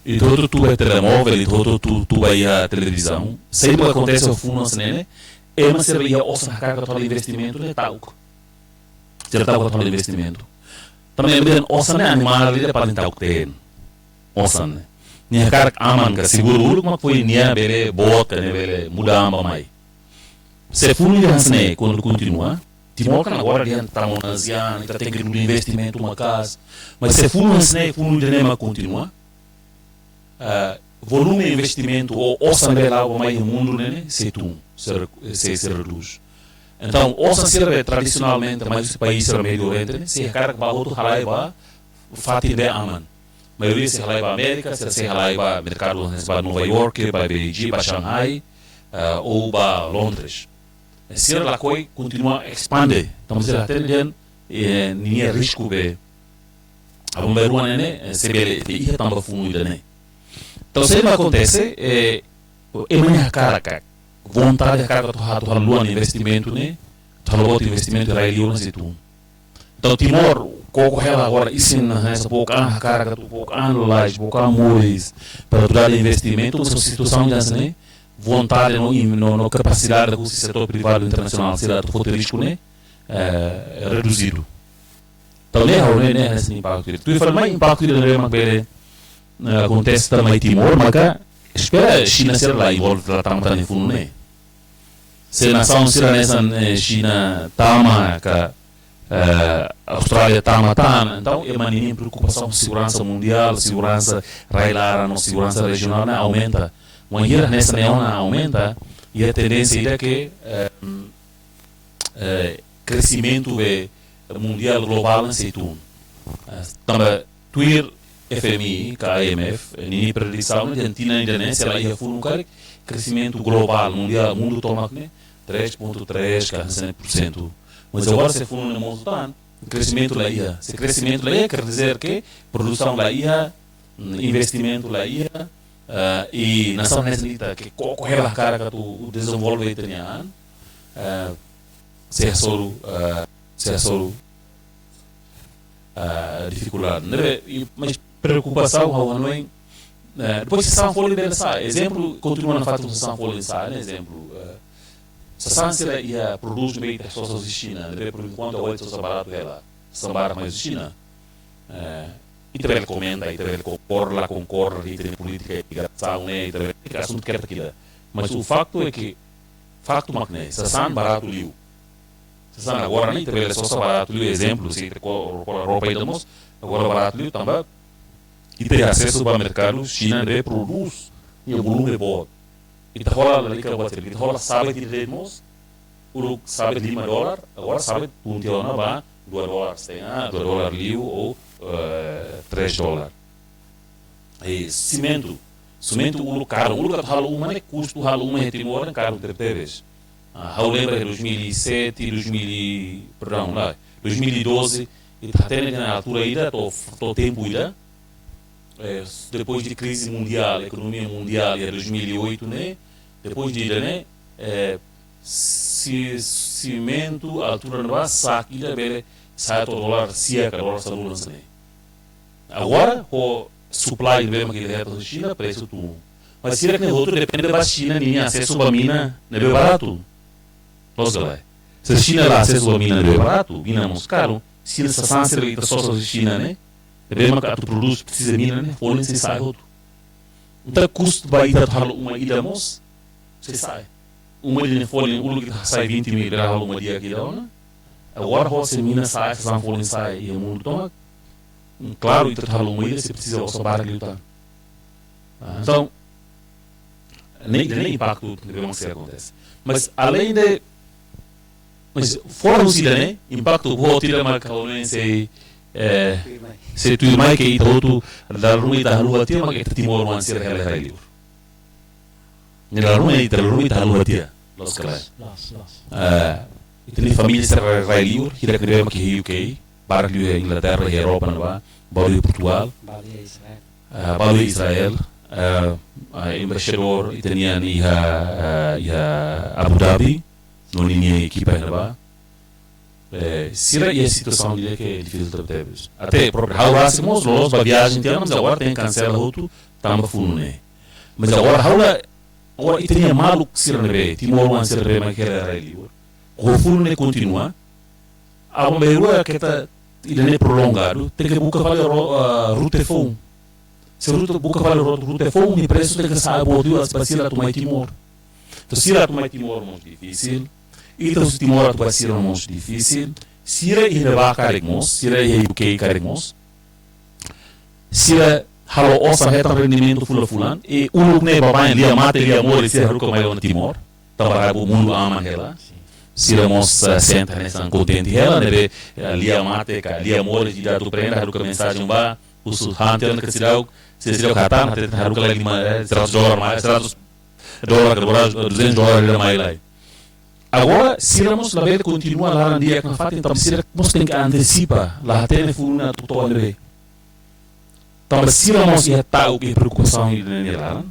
Ita hotu tuba telemovel, ita hotu tu-, tuba iha televizaun. Saida mak akontese ho funu hanesan ne'e ne'e, ema sira iha osan hakarak atu halo investimentu ne'e ta'uk. Sira ta'uk atu halo investimentu. Tanba ema dehan osan ne'e animál ida paling ta'uk teen. Osan ne'e. Nia hakarak aman ka seguru uluk mak foin nia bele boot ka nia bele muda an bá mai. Se funu ida hanesan ne'e kuandu kontinua, Timor kan agora dehan tama ona ASEAN, ita tenke nu'udar investimentu maka'as. Mas se funu hanesan ne'e, funu ida-ne'e mak kontinua, ah, volume investimentu ou osan ne'ebé la'o bá mai iha mundu ne'e ne'e, sei tun, sei re-, sei, sei redús. Entaun, osan sira ne'ebé tradisionalmente mai husi país sira Médiu Oriente ne'e, sei hakarak bá hotu halai ba fatin ne'ebé aman. Maioria sei halai ba Amérika, sira sei halai ba merkadu hanesan ba Nova York, ba Beijing, ba Shanghai, ah, ou ba Londres. Sira lakohi kontinua espande. Entaun, sira hatene dehan, eh, ninia risku be. Aban-bainrua ne'e ne'e, eh, sei bele iha tanba funu ida-ne'e. Entaun, saida mak akontese, eh, ema nia hakarak, vontade hakarak atu ha-, atu halo luan investimentu ne'e, atu halo boot investimentu rai-li'ur ne'e sei tun. Entaun, Timor, koko hela agora, isin hanesan buat an hakarak atu buat an lalais, buat an moris, para atu dada investimentu, mas situasaun ida hanesan ne'e, vontade no im-, no, no kapasidade husi setór privadu internasionál sira atu foti risku ne'e, eh, reduzidu. Entaun, ne'e ha'u ne'e, ne'e hanesan impaktu. Tuir fali mai impaktu ida-ne'ebé mak bele, eh, akontese tan mai Timor, maka espera Xina sira la envolve, la tama tan iha funu ne'e. Se nasaun sira hanesan, eh, Xina tama ka, eh, Austrália tama tan, entaun ema ninia preokupasaun seguransa mundiál, seguransa rai-laran no seguransa rejionál ne'e aumenta. Wainhira hanesan ne'e ona aumenta, iha tendénsia ida ke, eh, eh, kresimentu be mundiál globál ne'e sei tun. Eh, tanba tuir F M I ka I M F, eh, ninia predisaun ne'e dehan tinan ida-ne'e, se la iha funu karik, kresimentu globál, mundiál, mundu tomak ne'e, três ponto três ka hanesan ne'e por cento. Mas agora se funu ne'e mosu tan, kresimentu la iha. Se kresimentu la iha, quer dizer ke produsaun la iha, mm, investimentu la iha, eh, i nasaun hanesan ita ke koko hela hakarak atu dezenvolve ita-nia an, eh, sei hasoru, eh, sei hasoru, eh, difikuldade. Ne'ebé, i, mas preokupasaun ha'u hanoin, eh, depois sasán folin bele sa'e. Ezemplu, kontinua nafatin sasán folin sa'e, ne'e ezemplu, eh, sasán sira iha produtu ne'ebé ita sosa husi Xina, ne'ebé por enkuantu agora ita sosa baratu hela. Sasán barak mai husi Xina. Eh, ita bele komenta, ita bele konkorda, la konkorda, ita-nia polítika imigrasaun ne'e, ita bele, ita asuntu ketak ida. Mas o facto é que, faktu mak ne'e, sasán baratu liu. Sasán agora ne'e, ita bele sosa baratu liu, ezemplu, se ita ko-, ko-, roupa ida mós, agora baratu liu, tanba ita iha asesu ba merkadu Xina ne'ebé prodús, iha volume boot. Ita hola lalika buat sira, ita hola sabet ida de'it mós, uluk sabet lima dolar, agora sabet tun tiha ona ba dua dolar setengah, dua dolar liu ou, eh, três dolar. eh, simentu. Simentu uluk karu, uluk atu halo uma ne'e, kustu halo uma iha Timor ne'e karu tebetebes. Ah, ha'u lembra iha dois mil e sete, dois mil e, perdão, lae, dois mil e doze, ita hatene iha altura ida, to'o, to'o tempu ida, eh, depois de krize mundiál, ekonomia mundiál, iha dois mil e oito ne'e, depois de ida ne'e, eh, si-, simentu, altura ne'ebá, sak ida bele sa'e to'o dolar sia ka dolar sanulu hanesan ne'e. Agora, ho supply ne'ebé mak ita hetan husi Xina, presu tun. Mas sira ne'e hotu depende ba Xina ninia asesu ba mina ne'ebé baratu. Loos ka lae? Se Xina la asesu ba mina ne'ebé baratu, mina mós karu, sira sasán sira ita sosa husi Xina ne'e, ne'ebé mak atu prodús presiza mina ne'e, folin sei sa'e hotu. Entaun, kustu ba ita atu halo uma ida mós sei sa'e. Uma ida ne'e folin uluk ita hasai vinte mil, bele halo uma di'ak ida ona. Agora, ho se mina sa'e, sasán folin sa'e iha mundu tomak, klaru, ita atu halo uma ida sei presiza osan barak liután. Ah, entaun, ne'e, ne'e impaktu ne'ebé mak sei akontese. Mas além de, mas fora husi ida-ne'e, impaktu boot ida mak ha'u hanoin sei, eh, sei tuirmai ke ita hotu, dala ruma ita haluha tiha mak ita timoroan sira hela iha rai-liur. Ne'e dala ruma ita, dala ruma ita haluha tiha. Loos ka lae? Loos, loos. Eh, ita-nia família sira rai-liur, hirak ne'ebé mak iha U K, barak liu iha Inglaterra, iha Europa ne'ebá, balu iha Portugal. Balu iha Israel. Eh, balu iha Israel, eh, eh, embaixadór ita-nian iha, eh, iha Abu Dhabi, no ninia ekipa iha ne'ebá. Eh, sira iha situasaun ida ke difisil tebetebes. Até própriu ha'u rasik mós, loloos ba viajen tiha ona, mas agora tenke kansela hotu, tanba funu ne'e. Mas agora ha'u la, agora ita-nia maluk sira ne'ebé, timoroan sira ne'ebé mak hela iha rai-liur, ho funu ne'e kontinua, aban-bainrua keta ida-ne'e prolongadu, tenke buka fali ro-, ah, rute foun. Se rute, buka fali ro-, rute foun, nia presu tenke sa'e boot liu ba sira atu mai Timor. Entaun, sira atu mai Timor mós difisil. Ita husi Timor atu ba sira mós difisil. Sira iha ne'ebá karik mós, sira iha U K karik mós, sira halo osan hetan rendimentu fulan-fulan, i uluk ne'e baibain, lia mate, lia moris, sira haruka mai ona Timor. Tanba rai-boot mundu aman hela. Sira mós, eh, sente hanesan kontente hela, ne'ebé, eh, lia mate ka lia moris ida atu prenda, haruka mensajen ba, husu han tiha ona ka seidauk, se seidauk hatán, hatete haruka lai lima, eh, seratus dolar mai, seratus dolar ka duzentus dolar ida mai lai. Agora, sira mós labele kontinua laran di'ak nafatin, entaun sira mós tenke antesipa, la hatene funu ne'e atu to'o ne'ebé. Tanba sira mós iha ta'uk, iha preokupasaun ida-ne'e nia laran.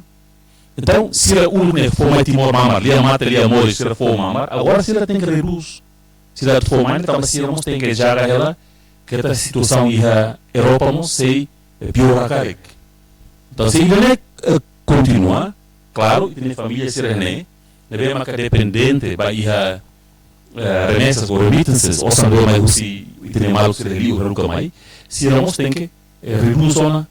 Entaun, sira uluk ne'e fó mai Timor mamar, lia mate, lia moris, sira fó mamar. Agora sira tenke redús. Sira atu fó mai, tanba sira mós tenke jaga hela, keta situasaun iha Europa mós sei, eh, piora karik. Entaun, se ida-ne'e, eh, kontinua, klaru, ita-nia família sira ne'e, ne'ebé maka dependente ba iha, eh, remessas ou remittances, osan ne'ebé mai husi ita-nia maluk sira iha liur haruka mai, sira mós tenke, eh, redús ona,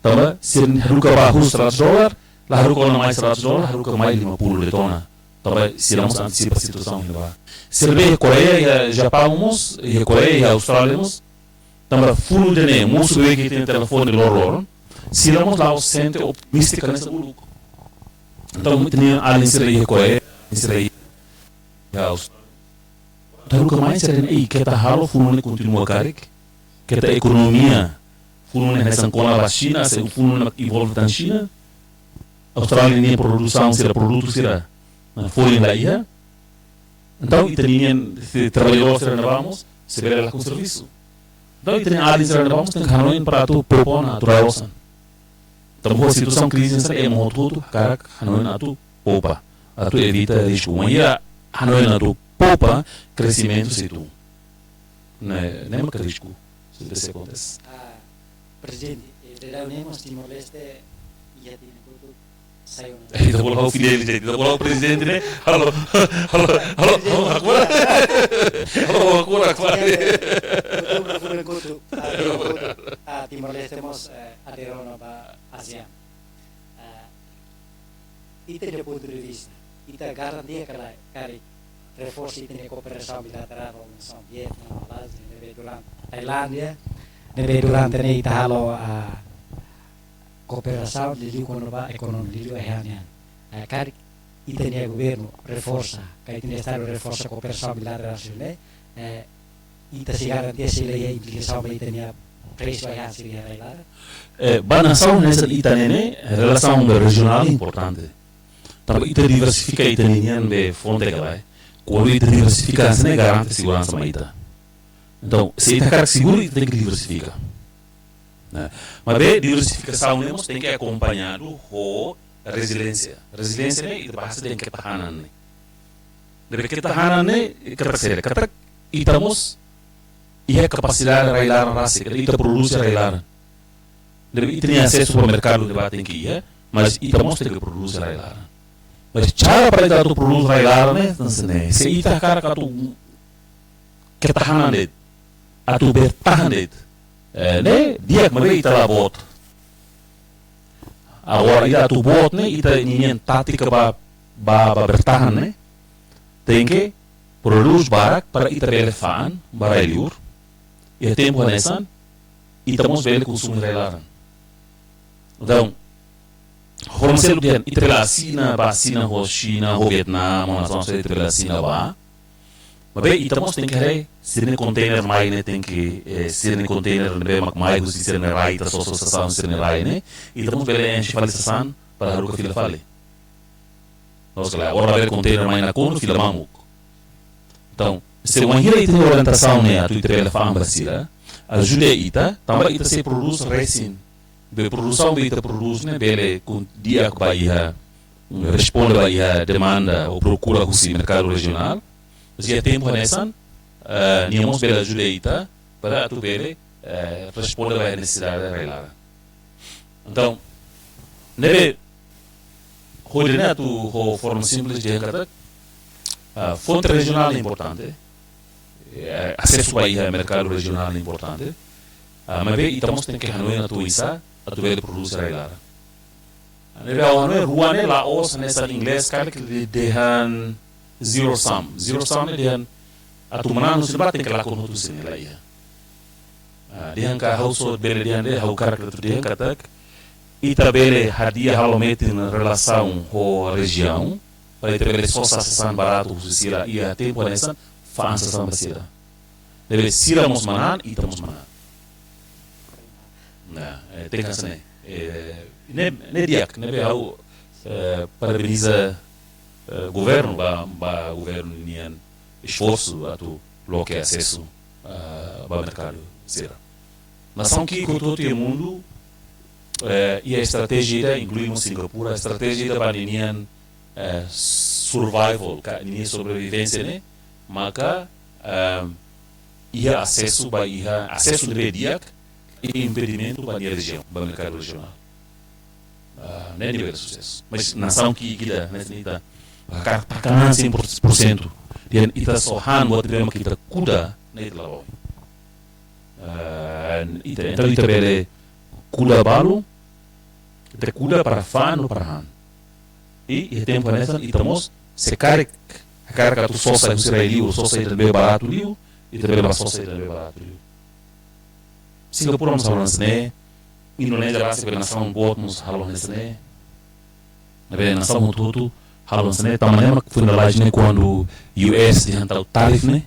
tanba sira haruka ba husi seratus dolar, la haruka ona mai seratus dolar, haruka mai lima puluh de'it ona. Tanba sira mós antesipa situasaun iha ne'ebá. Sira ne'ebé iha Koreia, iha Japaun mós, iha Koreia, iha Austrália mós, tanba funu ida-ne'e, mosu beibeik iha telefone loroloron, sira mós la'o sente optimista hanesan uluk. Entaun, ita-nia alin sira iha Koreia, sira iha Austrália, haruka mai sira dehan, ei, keta halo funu ne'e kontinua karik, keta ekonomia funu ne'e hanesan kona ba Xina, se funu ne'e mak envolve tan Xina, Austrália nia produsaun sira, produtu sira, ah, folin la iha. Entaun, ita-nia, se traballadór sira ne'ebá mós, sei bele lakon servisu. Entaun, ita-nia alin sira ne'ebá mós tenke hanoin para atu poupa ona, atu rai osan. Tanba situasaun krize hanesan ne'e, ema hotu-hotu hakarak hanoin atu poupa, atu evita risku. Maibé hanoin atu poupa, kresimentu sei tun. Ne'e, ne'e maka risku, se, se akontese. Ah, Prezidente, eh, daudaun ne'e mós Timor-Leste iha tinan kotuk sai ona. Eh, ita bolu ha'u Fidel, ita bolu ha'u prezidente ne'e. Halo, halo, halo, halo, aku. Halo, aku, aku. Prezidente, outubru fulan kotuk, ah, tinan kotuk, ah, Timor-Leste mós, eh, adere ona ba ASEAN. Ah, ita-nia pontu de vista, ita garante ka lae karik reforsa ita-nia kooperasaun bilaterál ho nasaun Vietname, Malásia, ne'ebé durante, Tailándia, ne'ebé durante ne'e ita halo, ah, kooperasaun liuliu kona-ba ekonomia, liuliu ai-han nian. Ah, karik ita-nia governu reforsa, ka ita-nia Estadu reforsa kooperasaun bilaterál sira-ne'e, eh, ita sei garante sira iha implikasaun ba ita-nia presu ai-han sira iha rai-laran? Eh, ba nasaun hanesan ita ne'e ne'e, relasaun rejionál importante. Tanba ita diversifika ita-nia nian be fonte ka lae. Kuandu ita diversifika hanesan ne'e garante seguransa mai ita. Entaun, se ita hakarak seguru, ita tenke diversifika. Ne'e. Maibé diversifikasaun ne'e mós tenke akompañadu ho reziliénsia. Reziliénsia ne'e ita bahasa dehan ketahanan ne'e. Ne'ebé ketahanan ne'e katak saida, katak ita mós iha kapasidade rai-laran rasik, ita prodús rai-laran. Ne'ebé ita-nia asesu ba merkadu ne'ebá tenke iha, mas ita mós tenke prodús rai-laran. Mas cara para ita atu prodús rai-laran ne'e, entaun se ne'e, se ita hakarak atu ketahanan de'it, atu bertahan de'it, eh, ne'e di'ak, maibé ita la boot. Agora ita atu boot ne'e, ita-nia tátika ba, ba, ba bertahan ne'e, tenke prodús barak para ita bele fa'an ba rai-liur. Iha tempu hanesan, ita mós bele konsumu rai-laran. Entaun, ho mak seluk dehan, ita bele asina ba, asina ho Xina, ho Vietname, ho nasaun sira ita bele asina ba. Maibé ita mós tenke haree, sira-nia konteiner mai ne'e tenke, eh, sira-nia konteiner ne'ebé mak mai husi sira-nia rai, ita sosa sasán sira-nia rai ne'e, ita mós bele enxe fali sasán para haruka fila fali. Loos ka lae, agora labele konteiner mai nakonu fila mamuk. Entaun, se wainhira ita-nia orientasaun ne'e atu ita bele fa'an ba sira, ajuda ita, tanba ita sei prodús resin. Be produsaun be ita prodús ne'e bele kon-, di'ak ba iha, responde ba iha demanda ou prokura husi merkadu rejionál. Mas iha tempu hanesan, eh, nia mós bele ajuda ita para atu bele, eh, responde ba iha nesesidade rai-laran. Entaun, ne'ebé hodi ne'e atu ho forma simples dehan katak, ah, fonte rejionál importante, eh, asesu ba iha merkadu rejionál importante, ah, maibé ita mós tenke hanoin atu oinsá atu bele prodús rai-laran. Ne'ebé ha'u hanoin rua ne'e la'ós hanesan inglés karik dehan zero sum. Zero sum ne'e dehan atu manán husi ne'ebá tenke lakon hotu husi ne'e, la iha. Ah, dehan ka ha'u só bele dehan de'it, ha'u hakarak atu dehan katak ita bele hadi'a halo metin relasaun ho rejiaun, para ita bele sosa sasán baratu husi sira, iha tempu hanesan fa'an sasán ba sira. Ne'ebé sira mós manán, ita mós manán. Nah, eh, tenke hanesan ne'e. Eh, ne'e, ne'e di'ak, ne'ebé ha'u, eh, parabeniza, eh, governu ba, ba governu nian esforsu atu loke asesu, eh, ba merkadu sira. Nasaun ki'ik hotu-hotu iha mundu, eh, iha estratéjia ida, inklui mós Singapura, estratéjia ida ba ninian, eh, survival, ka ninia sobrevivénsia ne'e, maka, ehm, iha asesu ba iha, asesu ne'ebé di'ak, i impedimentu ba nia rejiaun, ba merkadu rejionál. Ah, ne'e nia bele susesu. Mas nasaun ki'ik ida, ne'e ita hakarak takanan cem por cento. Dehan ita só han buat ne'ebé mak ita kuda, ne'e ita la bá oin. Ah, ita, entaun ita bele kuda balu, ita kuda para fa'an no para han. I, iha tempu hanesan, ita mós, se karik, hakarak atu sosa husi rai-liur, sosa ida ne'ebé baratu liu, ita bele bá sosa ida ne'ebé baratu liu. Singapura mós halo hanesan ne'e, Indonézia rasik be nasaun boot mós halo hanesan ne'e. Ne'ebé nasaun hotu-hotu halo hanesan ne'e, tanba ne'e mak foin lalais ne'e kuandu U S dehan tau tarif ne'e,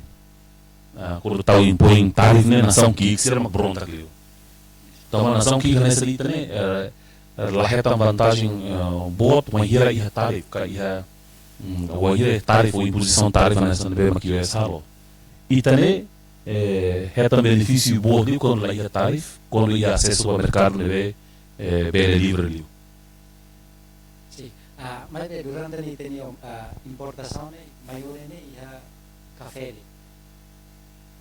ah, kuandu tau impoin tarif ne'e, nasaun ki'ik sira mak brontak liu. Tanba nasaun ki'ik hanesan ita ne'e, eh, eh, la hetan vantajen, eh, boot, wainhira iha tarif, ka iha, mm, wainhira tarif ou impozisaun tarif hanesan ne'ebé mak U S halo. Ita ne'e, eh, hetan benefísiu boot liu kuandu la iha tarif, kuandu iha asesu ba merkadu ne'ebé, eh, bele livre liu. Sin. Ah, maibé durante ne'e ita-nia, ah, importasaun ne'e maiór ne'e iha kafé de'it.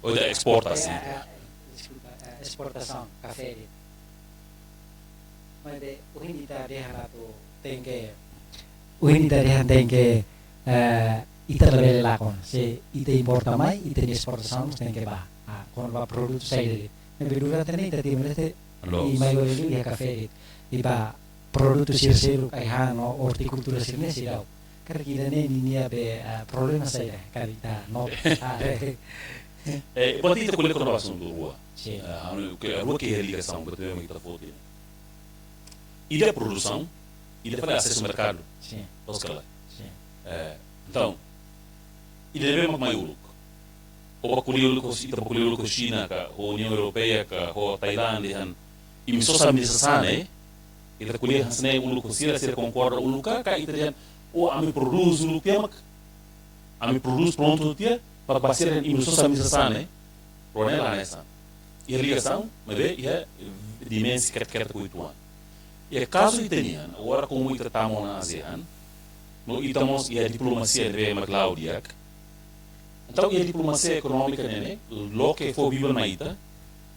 Ou iha esportasaun. Eh, eh, deskulpa, eh, esportasaun kafé de'it. Maibé ohin ita dehan atu tenke, ohin ita dehan tenke, eh, ita labele lakon. Se ita importa mai, ita-nia esportasaun tenke bá. Ah, kona-ba produtu saida de'it. Maibé durante ne'e ita Timor-Leste, loos, i maiór liu iha kafé de'it. I ba produtu sira seluk ai-han no ortikultura sira-ne'e seidauk. Karik ida-ne'e ninia be, ah, problema saida, karik ita no, ah, eh. Eh, buat ita ko'alia kona-ba asuntu rua. Sin. Ah, anu, ke, rua ke iha ligasaun, buat ne'ebé mak ita foti. Ida produsaun, ida fali asesu merkadu. Sin. Loos ka lae? Sin. Eh, entaun, ida ne'ebé mak mai uluk. Ó bá ko'alia uluk ho, ita bá ko'alia uluk ho Xina ka, ho Uniaun Europeia ka, ho Tailándia dehan, imi sosa ami-nia sasán ne'e, ita ko'alia hanesan ne'e uluk ho sira, sira konkorda uluk ka, ka ita dehan, ó, ami prodús uluk tiha mak, ami prodús prontu tiha, mak ba sira dehan imi sosa ami-nia sasán ne'e, rona la hanesan. Iha ligasaun, maibé iha dimensi ketak-ketak uitoan. Iha kazu ita-nian, agora komu ita tama ona ASEAN, no ita mós iha diplomasia ne'ebé mak la'o di'ak. Entaun, iha diplomasia ekonómika ne'e, ne'e, loke fó Bíblia mai ita,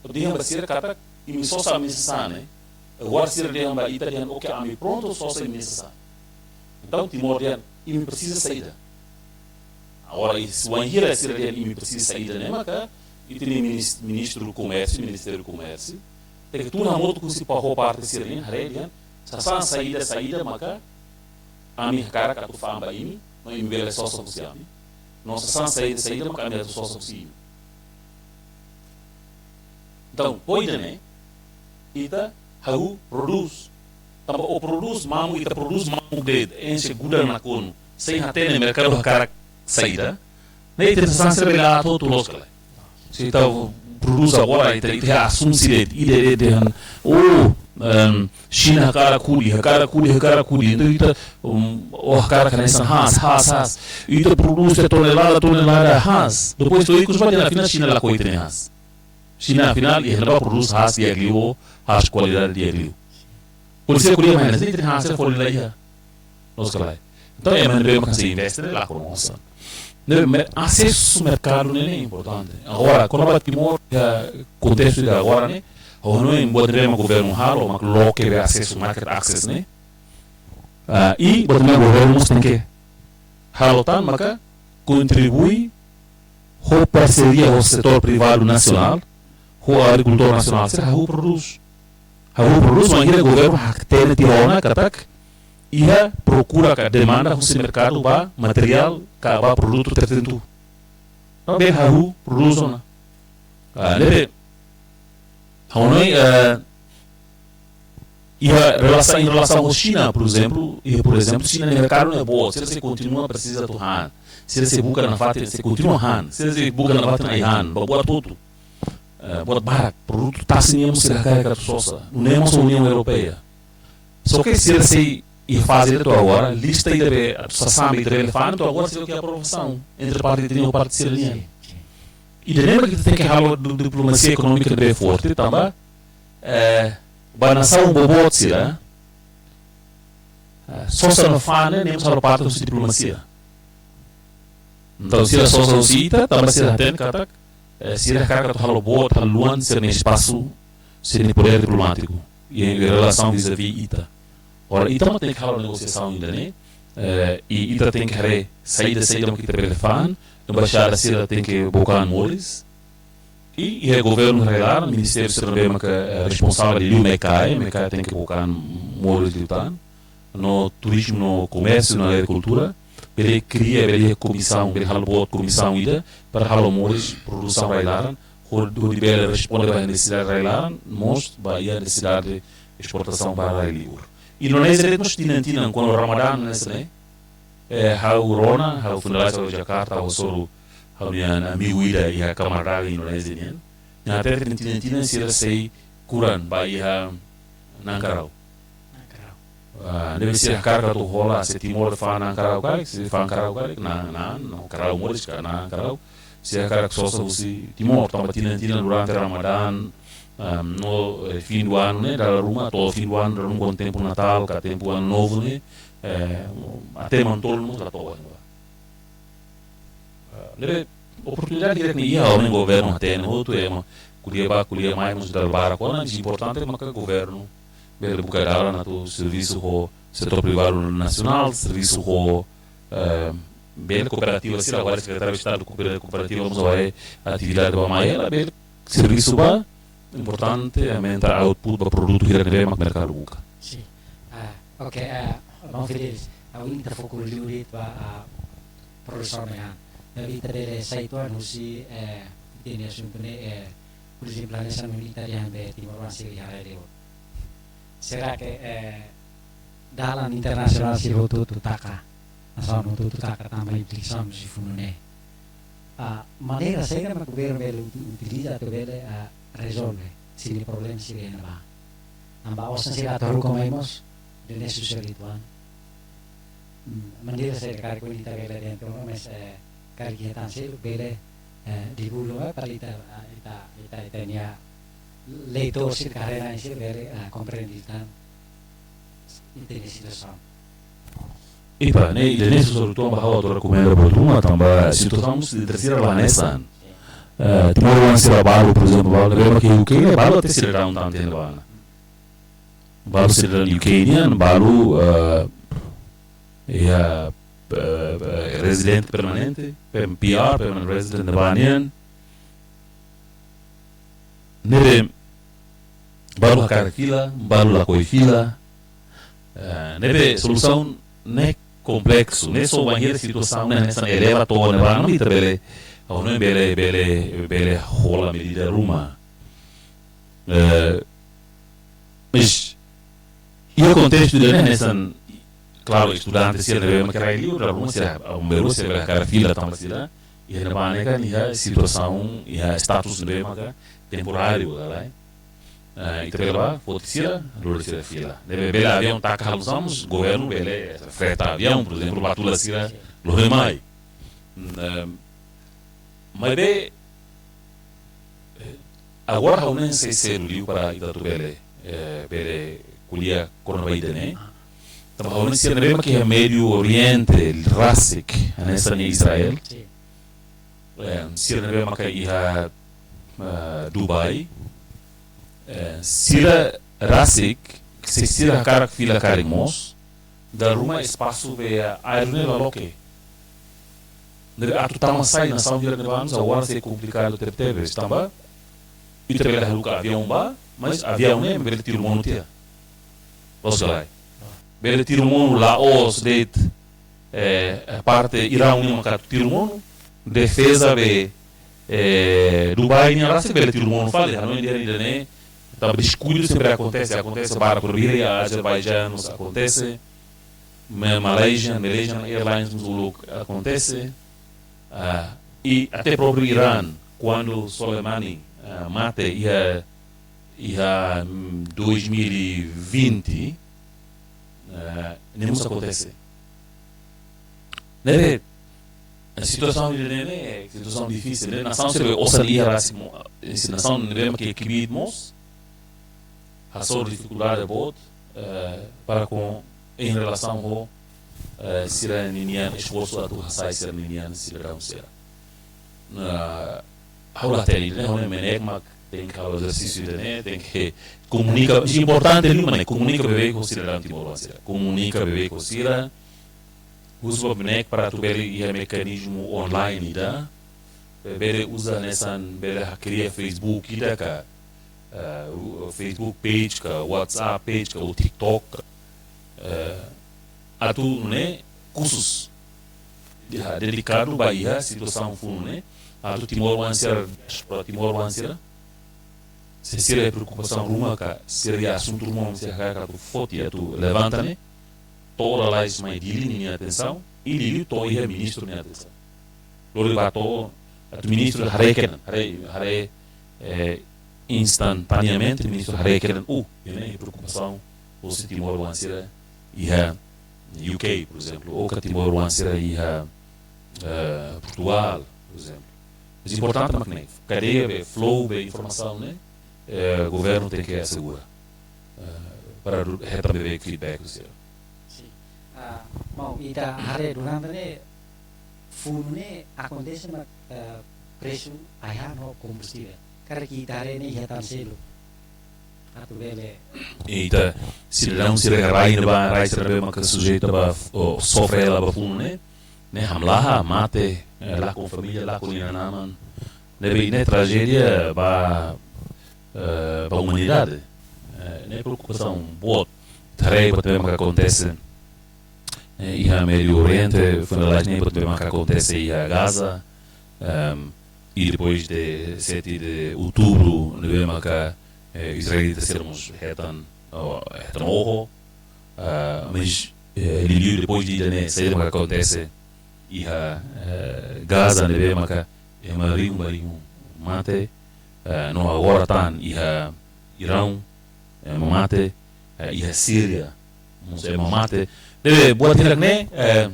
dehan ba sira katak, imi sosa ami-nia sasán ne'e, agora sira dehan ba ita dehan, oke, ami prontu sosa imi-nia sasán. Entaun, Timor dehan, imi presiza saida. Agora, i se wainhira sira dehan imi presiza saida ne'e, maka, ita-nia minis-, ministru komérsiu, Ministériu Komérsiu, tenke tun hamutuk husi pa ho parte sira-nian, haree dehan, sasán saida, saida, maka, ami hakarak atu fa'an ba imi, no imi bele sosa husi ami. No sasán saida, saida, maka ami atu sosa husi imi. Entaun, pois ne'e, ita hahú prodús. Tanba ó prodús mamuk, ita prodús mamuk de'it, enxe gudan nakonu, sein hatene merkadu hakarak saida. Ne'e ita-nia sasán sira bele aat hotu, loos ka lae? Se ita prodús agora, ita, ita asume sira de'it, ida de'it dehan, oh, em, Xina hakarak hudi, hakarak hudi, hakarak hudi. Entaun ita, um, ó hakarak hanesan haas, haas, haas. Ita prodús tonelada, tonelada haas. Depois to'o ikus ba dehan afinál Xina lakohi ita-nia haas. Xina afinál iha ne'ebá prodús haas di'ak liu, haas kualidade di'ak liu. Por isso ko'alia mai hanesan ne'e, ita-nia haas sira folin la iha. Loos ka lae? Entaun, ema ne'ebé mak sei investe ne'e la konosa. Ne'ebé mer-, asesu merkadu ne'e, ne'e importante. Agora, kona-ba Timor, iha kontestu ida agora ne'e, ha'u hanoin buat ne'ebé mak governu halo, mak loke be asesu, market access ne'e. Ah, i buat ne'e governu mós tenke halo tan, maka kontribui ho parseria ho setór privadu nasionál, ho agrikultór nasionál, sira hahú prodús. Hahú prodús, wainhira governu hatene tiha ona katak iha prokura ka demanda husi merkadu ba materiál ka ba produtu tertentu. Entaun bele hahú prodús ona. Ah, ne'ebé, ha'u hanoin, eh, iha relasaun, em relação à China, por exemplo, iha, por exemplo, Xina nia merkadu ne'e boot, sira sei kontinua presiza atu han. Sira sei buka nafatin, sei kontinua han. Sira sei buka nafatin ai-han, ba buat hotu. Eh, buat barak, produtu tasi nian mós sira hakarak atu sosa. Nune'e mós Uniaun Europeia. Só ke sira sei iha faze ida to'o agora, lista ida be, atu sasán be ita bele fa'an, to'o agora sira ke aprovasaun entre parte ita-nian ho parte sira-nian. Ida-ne'e mak ita tenke halo di-, diplomasia ekonómika ne'ebé forte, tanba, eh, ba nasaun boboot sira, eh, sosa no fa'an ne'e, ne'e mós halo parte husi diplomasia. Entaun, sira sosa husi ita, tanba sira hatene katak, eh, sira hakarak atu halo boot, halo luan, sira-nia espasu, sira-nia podér diplomátiku, i, i relasaun vis-à-vis ita. Ora, ita mak tenke halo negosiasaun ida-ne'e, eh, i ita tenke haree saida, saida mak ita bele fa'an, embaixada sira tenke book an moris, i, iha governu rai-laran, ministériu sira ne'ebé maka, eh, responsavel liu, MECAE, MECAE tenke book an moris liután. No turizmu, no komérsiu, no agrikultura, bele kria, bele iha komisaun, bele halo boot komisaun ida, para halo moris produsaun rai-laran, hodi, hodi bele responde ba nesesidade rai-laran, mós ba iha nesesidade esportasaun ba rai-liur. Indonézia de'it mós tinan-tinan, kuandu Ramadán, ne'e, eh, ha'u rona, ha'u finaliza ha'u Jakarta, ha'u hasoru ha'u-nia amigu ida iha Kamar Dagang Indonézia nian. Nia hatete tinan-tinan sira sei kuran ba iha na'an karau. Na'an karau. Ah, ne'ebé sira hakarak atu hola, se Timor fa'an na'an karau karik, se fa'an karau karik, na'an, na'an, no karau moris ka na'an karau. Sira hakarak sosa husi Timor, tanba tinan-tinan durante Ramadán, ah, no, eh, fim do ano ne'e, dala ruma, to'o fim do ano, dala ruma kuandu tempu Natál, ka tempu Ano Novo ne'e, eh, até mantolun mós la to'o ba ne'ebá. Ah, ne'ebé oportunidade hirak ne'e iha, ha'u hanoin governu hatene hotu, ema ko'alia bá, ko'alia mai, mós dala barak ona, mas importante maka governu bele buka dalan atu servisu ho setór privadu nasionál, servisu ho, eh, bele kooperativa sira, agora Sekretáriu Estadu koopera-, kooperativa mós agora atividade bá mai hela, bele servisu ba, importante aumenta output ba produtu hirak ne'ebé mak merkadu buka. Sin. Ah, oke, ah, Irmaun Fidelis, ha'u ita foku liu de'it ba, ah, produsaun ai-han. Ne'ebé ita bele sai uitoan husi, eh, ita-nia asuntu ne'e, eh, por ezemplu, hanesan ohin ita dehan be timoroan sira iha rai-liur. Será que, eh, dalan internasionál sira hotu-hotu taka, nasaun hotu-hotu taka tanba implikasaun husi funu ne'e? ah, maneira saida mak governu bele uti-, utiliza atu bele, ah, rezolve sira-nia problema sira iha ne'ebá. Tanba osan sira atu haruka mai mós, ida-ne'e susar uitoan. Hmm, maneira saida karik ita bele dehan, mas, eh, karik ita seluk bele, eh, divulga, eh, para ita, ah, ita, ita, ita-nia leitór sira, karena sira bele, eh, komprende tan ita-nia situasaun. Ipa, ne'e, ida-ne'e susar uitoan ba ha'u atu rekomenda buat ruma tanba situasaun sira la hanesan. Eh, timoroan sira balu, por ezemplu, balu ne'ebé mak iha U K ne'e balu até sidadaun tan tiha ona. Balu sidadaun U K nian, balu, eh, iha, eh, eh, rezidente permanente, P-, P R, permanent resident ne'ebá nian. Ne'ebé balu hakarak fila, balu lakohi fila. Eh, ne'ebé solusaun ne'e kompleksu, ne'e só bainhira situasaun ne'e hanesan eleva to'o ne'ebá, ita bele, ha'u hanoin bele, bele, bele hola medida ruma. Eh, mas iha kontestu ida-ne'e hanesan, klaru, estudante sira ne'ebé mak rai liur, klaru, sira, ah, maioria sira bele hakarak fila tanba sira iha ne'ebá ne'e kan iha situasaun, iha status ne'ebé mak temporáriu, ka lae. Eh, ita bele bá, foti sira, lori sira fila. Ne'ebé bele aviaun taka halo osan, governu bele freta aviaun, por ezemplu, bá tula sira, lori mai. Mm, eh, maibé, eh, agora ha'u ne'e sei sedu liu para ita atu bele, eh, bele ko'alia kona-ba ida-ne'e. Tanba ha'u hanoin sira ne'ebé mak iha Médio Oriente rasik, hanesan Israel. Sin. Eh, sira ne'ebé mak iha, eh, Dubai. Eh, sira rasik, se sira hakarak fila karik mós, dala ruma espasu be aéreu ne'e la loke. Ne'ebé atu tama sai nasaun hirak ne'ebá, agora sei komplikadu tebetebes, tanba ita bele haruka aviaun bá, mas aviaun ne'e bele tiru monu tiha. Loos ka lae? Bele tiru monu, Laos de'it, eh, parte Irão nian mak atu tiru monu, defeza be, eh, Dubai nian rasik bele tiru monu fali, hanoin dehan ida-ne'e, tanba deskuidu sempre akontese, akontese barak, por via Azerbaijan mós akontese, Ma-, Malaysian, Malaysian Airlines mós uluk akontese. Ah, i até própriu Irã, kuandu Soleimani, ah, mate iha, iha, mm, dois mil e vinte, ah, ne'e mós akontese. Ne'ebé, situasaun ida-ne'e, situasaun difisil, ne'e nasaun sira osan iha rasik mós, nasaun ne'ebé mak kbiit mós, hasoru difikuldade boot, eh, para com, em relação ho, eh, sira-ninia esforsu atu hasai sira-ninia sidadaun sira. Ah, ha'u la hatene, ne'e, ha'u hanoin MNEK mak tenke halo ezersísiu ida-ne'e, tenke komunika, importante liu mak ne'e, komunika beibeik ho sidadaun timoroan sira. Komunika beibeik ho sira, husu ba MNEK para atu bele iha mekanizmu online ida, bele uza hanesan, bele hakria Facebook ida ka, eh, u-, Facebook page ka, WhatsApp page ka, ou TikTok ka, eh, atu nune'e kursus, iha, dedikadu ba iha situasaun funu ne'e, atu timoroan sira, diáspora timoroan sira, se sira iha preokupasaun ruma ka, sira iha asuntu ruma, sira hakarak atu foti atu levanta ne'e, to'o lalais mai Dili ninia atensaun, i Dili to'o iha ministru nia atensaun. Lori bá to'o, atu ministru haree kedan, haree, haree, eh, instantaneamente, ministru haree kedan, uh, ne'e preokupasaun, husi timoroan sira iha U K, por ezemplu, ou ka timoroan sira iha, eh, Portugal, por ezemplu. Mas importante mak ne'e, kadeia be, flow be informasaun ne'e, eh, governu tenke asegura, eh, para du-, hetan beibeik feedback husi sira. Sin. Ah, maun, ita haree durante ne'e, funu ne'e akontese mak, eh, presu ai-han ho kombustivel. Karik ita haree ne'e iha tan seluk. Atu bele. Ita, sidadaun sira iha rai ne'ebá, rai sira ne'ebé maka sujeitu ba, ou sofre hela ba funu ne'e, ne'e hamlaha, mate, eh, lakon família, lakon inan-aman. Ne'ebé ne'e trajédia ba, eh, ba umanidade. Eh, ne'e preokupasaun boot. Ita haree buat ne'ebé maka akontese, eh, iha Médio Oriente, funu lalais ne'e buat ne'ebé maka akontese iha Gaza. Ehm, i depois de sete de outubro, ne'ebé maka, eh, israelita sira mós hetan, oh, hetan oho, ah, mas, eh, liuliu depois de ida-ne'e, saida maka akontese iha, eh, Gaza, ne'ebé maka ema rihun ba rihun mate, eh, no agora tan iha Irão, eh, ema mate, eh, iha Síria mós ema mate. Ne'ebé buat hirak ne'e, eh,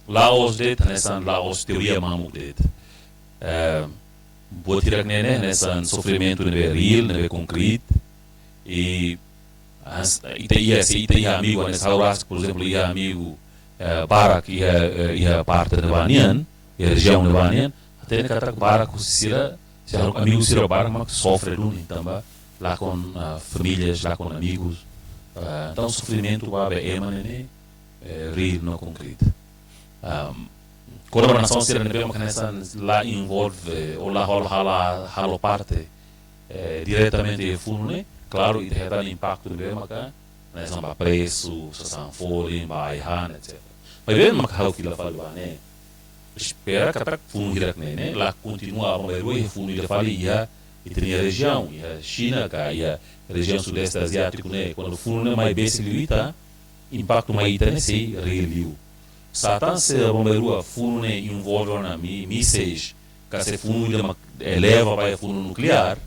la'ós de'it hanesan la'ós teoria mamuk de'it. Eh, buat hirak ne'e ne'e hanesan sofrimentu ne'ebé real, ne'ebé konkrit. I as, ita iha, se ita iha amigu, hanesan ha'u rasik, por ezemplu, iha amigu, eh, barak iha, eh, iha parte ne'ebá nian, iha rejiaun ne'ebá nian, hatene katak barak husi sira, sira amigu sira barak mak sofre duni tanba lakon, ah, famílias, lakon amigus. Ah, entaun sofrimentu ba be ema ne'e ne'e, eh, real no konkrit. Ahm, kona-ba nasaun sira ne'ebé mak hanesan la envolve ou la halo, halo, halo parte, eh, diretamente iha funu ne'e, klaru, ita hetan impaktu ne'ebé maka hanesan ba presu, sasán folin, ba ai-han, et cetera. Maibé mak ha'u fila fali ba ne'e, espera katak funu hirak ne'e ne'e la kontinua aban-bainrua iha funu ida fali iha ita-nia rejiaun, iha Xina ka iha rejiaun Sudeste Aziátiku ne'e, kuandu funu ne'e mai besik liu ita, impaktu mai ita ne'e sei real liu. Sá tan se aban-bainrua funu ne'e envolve ona mi-, míseis, ka se funu ida mak eleva ba iha funu nukleár,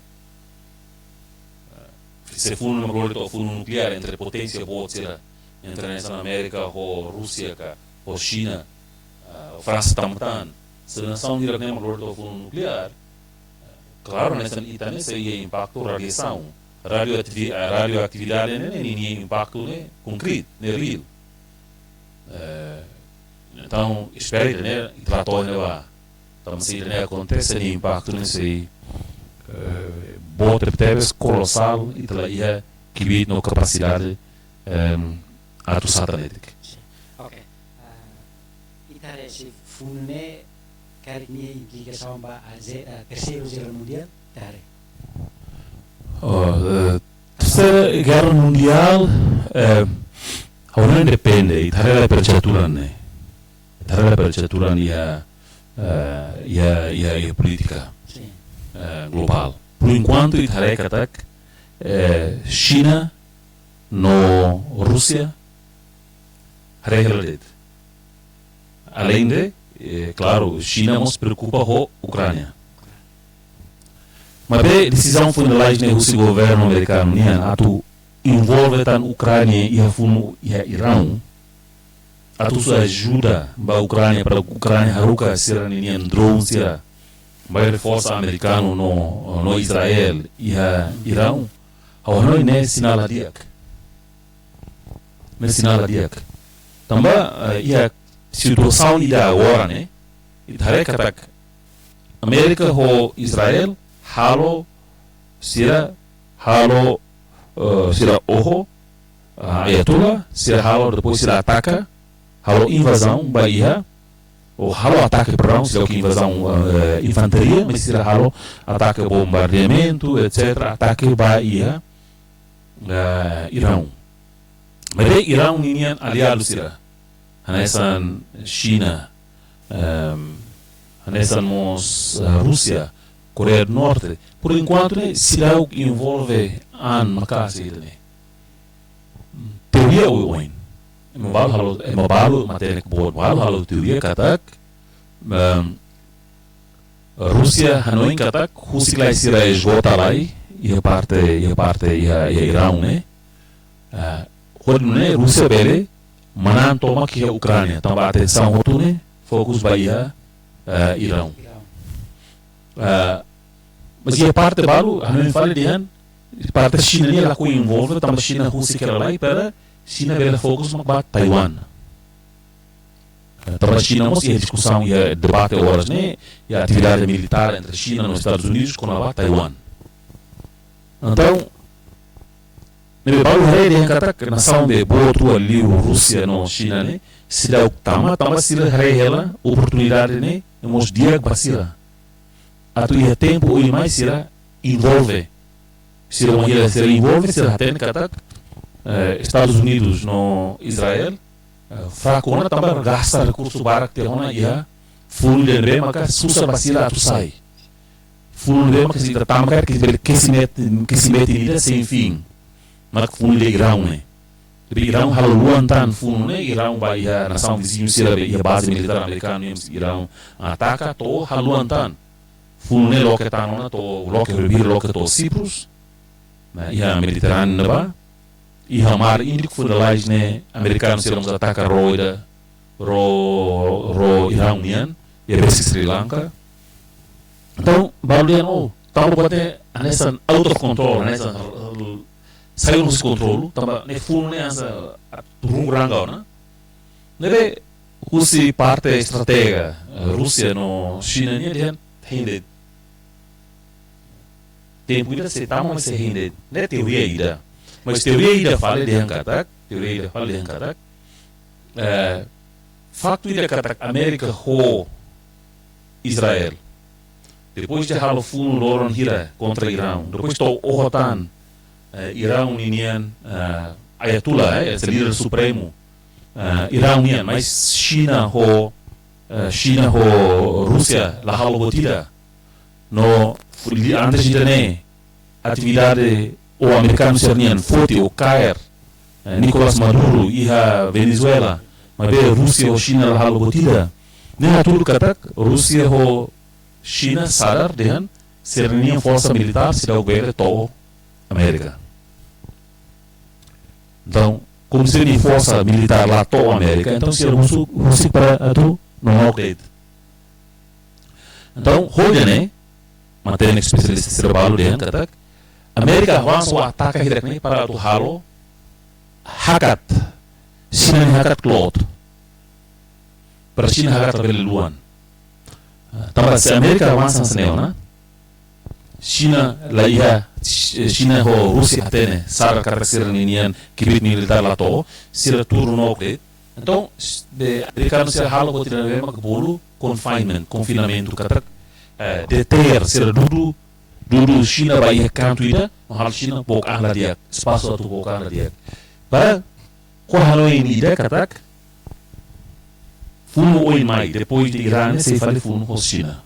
se funu ne'e mak lori to'o funu nukleár entre poténsia boot sira, entre hanesan Amérika ho Rúsia ka ho Xina, ah, Fransa tanba tan. Se nasaun hirak ne'e mak lori to'o funu nukleár, klaru, hanesan ita ne'e sei iha impaktu radiasaun. Radioativi-, eh, radioatividade ne'e, ne'e, ninia impaktu ne'e konkrit, ne'e real. Eh, entaun, espera ita ne'e, ita la to'o ne'ebá. Entaun, se ida-ne'e akontese, nia impaktu ne'e sei, eh, boot tebetebes, kolosál, ita la iha kbiit no kapasidade, em, atu sá tan de'it. Sin. Oke. Ah, ita haree se funu ne'e karik nia implikasaun ba a ze-, ah, Terseira Gerra Mundiál, ita haree. Oh, eh, Terseira Gerra Mundiál, eh, ha'u hanoin depende, ita haree la percaturan ne'e. Ita haree la percaturan iha, eh, iha, iha, iha polítika, sin, eh, globál. Por enkuantu, ita haree katak, eh, Xina no Rúsia haree hela de'it. Aleinde, eh, klaru, Xina mós preokupa ho Ukránia. Maibé desizaun fundamental ne'e husi governu amerikanu nian atu envolve tan Ukránia iha funu iha Irão, atu husu ajuda ba Ukránia para Ukránia haruka sira-nian drone sira, ba reforsa amerikanu no, no Israel iha Irão. Ha'u hanoin ne'e sinál la di'ak. Ne'e sinál la di'ak. Tanba, eh, iha situasaun ida agora ne'e, ita haree katak Amérika ho Israel halo sira, halo, eh, sira oho, ah, Ayatollah, sira halo, depois sira ataka, halo invazaun ba iha, ou halo atake, perdão, seidauk invazaun, eh, infantaria, mas sira halo atake, bombardeamentu, et cetera, atake ba iha, eh, Irão. Maibé Irão ninian aliadu sira, hanesan Xina, em, hanesan mós, eh, Rúsia, Koreia do Norte, por enkuantu ne'e seidauk envolve an maka'as ida-ne'e. Teoria oioin. Ema balu halo, ema balu, matenek boot balu halo teoria katak, em, Rúsia hanoin katak husik lai sira esgota lai iha parte, iha parte, iha, iha Irão ne'e. Ah, hodi nune'e Rúsia bele manán tomak iha Ukránia, tanba atensaun hotu ne'e fokus ba iha, eh, Irão. Ah, mas iha parte balu, hanoin fali dehan, parte Xina nian lakohi envolve, tanba Xina husik hela lai, para Xina bele fokus mak ba Taiwan. Eh, tanba Xina mós iha diskusaun, iha debate oras ne'e, iha atividade militár entre Xina no Estadus Unidus kona-ba Taiwan. Entaun, ne'ebé balu haree dehan katak nasaun be boot rua liu Rúsia no Xina ne'e, seidauk tama, tanba sira haree hela oportunidade ne'e, ne'e mós di'ak ba sira. Atu iha tempu oin mai sira envolve. Sira wan hira sira envolve, sira hatene katak, eh, Estadus Unidus no Israel, eh, fraku ona tanba gasta rekursu barak tiha ona iha funu ida ne'ebé maka susar ba sira atu sai. Funu ne'ebé maka se ita tama karik, ke bele kesimet, kesimet ida sein fin. Mak funu ida Irão ne'e. Tapi Irão halo luan tan funu ne'e, Irão ba iha nasaun viziñu sira be iha baze militár amerikanu nian, Irão ataka to'o halo luan tan. funu ne'e loke tan ona to'o, loke, vira loke to'o Siprus, ne'e, iha Mediterráneu ne'ebá, iha Mar Índiku, funu lalais ne'e, amerikanu sira mós ataka ró ida, ró, ró Irão nian, iha besi Sri Lanka. Entaun, balu dehan, oh, tanba buat ne'e hanesan out of control, hanesan, uh, sai husi kontrolu, tanba ne'e funu ne'e hanesan, uh, turun ranga ona. Ne'ebé, husi parte estratega, eh, Rúsia no Xina nian dehan, hein de'it. Tempu ida sei tama, mas sei hein de'it. Ne'e teoria ida. Mas teoria ida fali dehan katak, teoria ida fali dehan katak, eh, faktu ida katak Amérika ho Israel, depois de halo funu loron hira kontra Irão, depois to'o oho tan, eh, Irão ninian, eh, Ayatullah, eh, esse líder supremo, eh, Irão nian, mas Xina ho, eh, Xina ho Rúsia la halo buat ida. No, li-, antes ida-ne'e, atividade ho amerikanu sira-nian foti ho kaer, eh, Nicolas Maduro iha Venezuela, maibé Rúsia ho Xina la halo buat ida. Ne'e hatudu katak, Rúsia ho Xina sadar dehan, sira-nian forsa militár seidauk bele to'o Amérika. Entaun, komu sira-nia forsa militár la to'o Amérika, entaun sira husik, husik para atu nonook de'it. Entaun, hoje ne'e, matenek espesialista sira balu dehan katak, Amérika avansa ho ataka hirak ne'e para atu halo hakat, Xina nia hakat kloot. Para Xina hakat labele luan. Ah, tanba se Amérika avansa hanesan ne'e ona, Xina la iha, Xina ho Rúsia hatene, sadar katak sira-nian kbiit militár la to'o, sira tuur nonook de'it. Entaun, s-, be, amerikanu sira halo buat ida ne'ebé mak bolu confinement, konfinamentu katak, eh, deter, sira dudu, dudu Xina ba iha kantu ida, no halo Xina book an la di'ak, espasu atu book an la di'ak. Para, ho hanoin ida katak, funu oin mai, depois de Irã, sei fali funu ho Xina.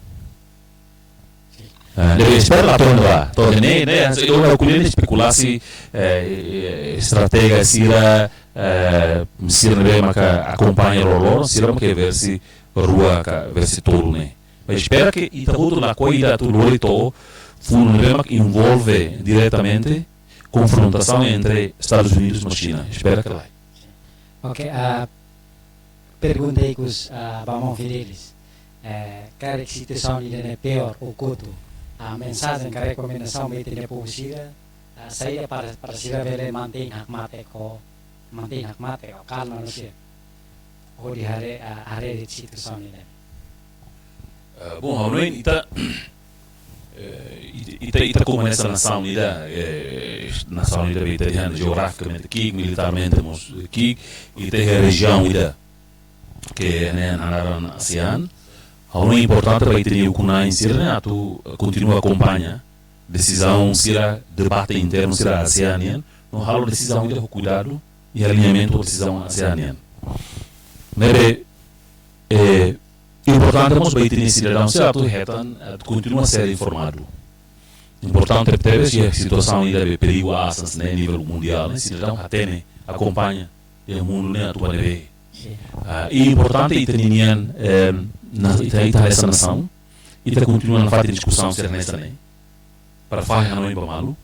Ah, ne'ebé espera la to'o ne'ebá. To'o ne'e, ne'e, hanesan ita ko'alia ne'e espekulasaun, eh, eh, estratega sira, eh, sira ne'ebé maka akompaña loroloron, sira maka versi rua ka versi tolu ne'e. Mas espera ke ita hotu lakohi ida atu lori to'o funu ne'ebé mak envolve diretamente konfrontasaun entre Estadus Unidus no Xina. Espera ke lae. Ok, ah, pergunta ikus, ah, ba maun Fidelis. Eh, karik situasaun ida-ne'e piór ou kotu, ah, mensajen ka rekomendasaun ba ita-nia povu sira, ah, saida para, para sira bele mantein hakmatek ho, mantein hakmatek ho kalma no sira hodi haree, ah, haree de'it situasaun ida-ne'e. Eh, bom, ha'u hanoin ita, eh, ita, ita, ita komu hanesan nasaun ida, eh, nasaun ida be ita dehan jeografikamente ki'ik, militarmente mós ki'ik, ita iha rejiaun ida ke ne'e naran ASEAN. Ha'u hanoin importante ba ita-nia ukun-na'in sira ne'e atu, eh, kontinua akompaña desizaun sira, debate internu sira ASEAN nian, no halo desizaun ida ho kuidadu, i aliñamentu ho desizaun ASEAN nian. Ne'ebé, eh, importante mós ba ita-nia sidadaun sira atu hetan, atu kontinua ser informadu. Importante tebes iha situasaun ida be perigu aas hanesan ne'e nivel mundiál, ne'e sidadaun hatene, akompaña iha mundu ne'e atu ba ne'ebé. Sin. Ah, i importante ita ninian, em, na, ita, ita hanesan nasaun, ita kontinua nafatin diskusaun sira hanesan ne'e para fahe hanoin ba malu.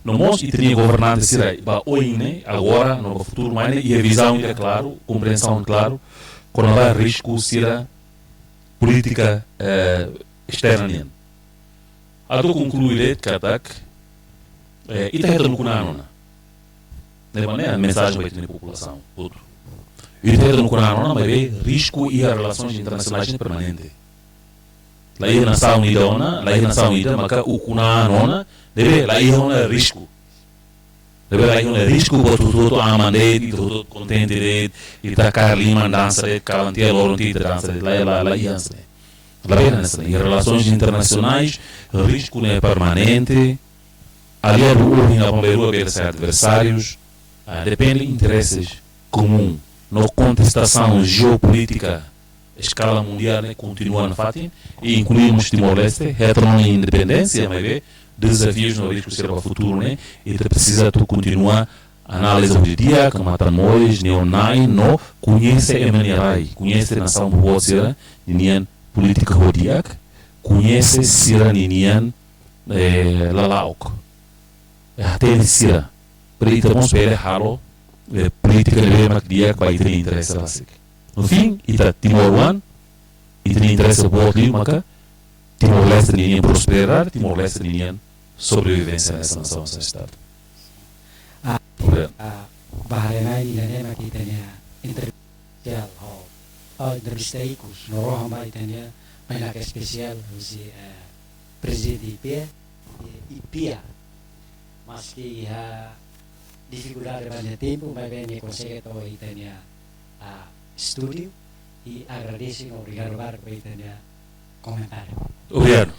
No mós ita-nia governante sira ba oin ne'e, agora, no ba futuru mai ne'e, iha vizaun ida klaru, komprensaun klaru kona-ba risku sira polítika, eh, esterna nian. Atu konklui de'it katak, eh, ita hetan ukun-an ona. Ne'e mak ne'e mensajen ba ita-nia populasaun hotu. Ita hetan ukun-an ona, maibé risku iha relasoens internasionais ne'e permanente. La iha nasaun ida ona, la iha nasaun ida maka ukun-an ona, ne'ebé la iha ona risku. Ne'ebé la iha ona risku, buat hotu-hotu aman de'it, ita hotu-hotu kontente de'it, ita kaer liman dansa de'it, kalan tiha loron tiha ita dansa de'it, la, la, la iha hanesan ne'e. Labele hanesan ne'e. Iha relasoens internasionais, risku ne'e permanente, aliadu ohin la pamberua bele sai adversárius, ah, depende intereses komún. No kontestasaun jeopolítika eskala mundiál ne'e kontinua nafatin, i inklui mós Timor-Leste, hetan ona independénsia, maibé dezafius no risku sira ba futuru ne'e, ita presiza atu kontinua analiza ho di'ak, matan-moris, neon-na'in, no koñese ema nia rai, koñese nasaun boboot sira ninian polítika ho di'ak, koñese sira ninian, eh, lala'ok. Eh, hatene sira. Para ita mós bele halo, eh, polítika ne'ebé mak di'ak ba ita-nia interese rasik. No fim, ita timoroan, ita-nia interese boot liu maka Timor-Leste ninian prosperidade, Timor-Leste ninian sobrevivénsia hanesan nasaun, hanesan Estadu. Ah, obrigadu. Ah, ba haree-na'in ida-ne'e mak ita-nia entrevista ho, ah, entrevista ikus, no rohan ba ita-nia bainaka espesiál husi, eh, prezidente IPEA, eh, IPEA. Maski iha difikuldade ba nia tempu, maibé nia konsege to'o ita-nia, ah, estúdiu, i agradese no obrigadu barak ba ita-nia komentáriu. Obrigadu.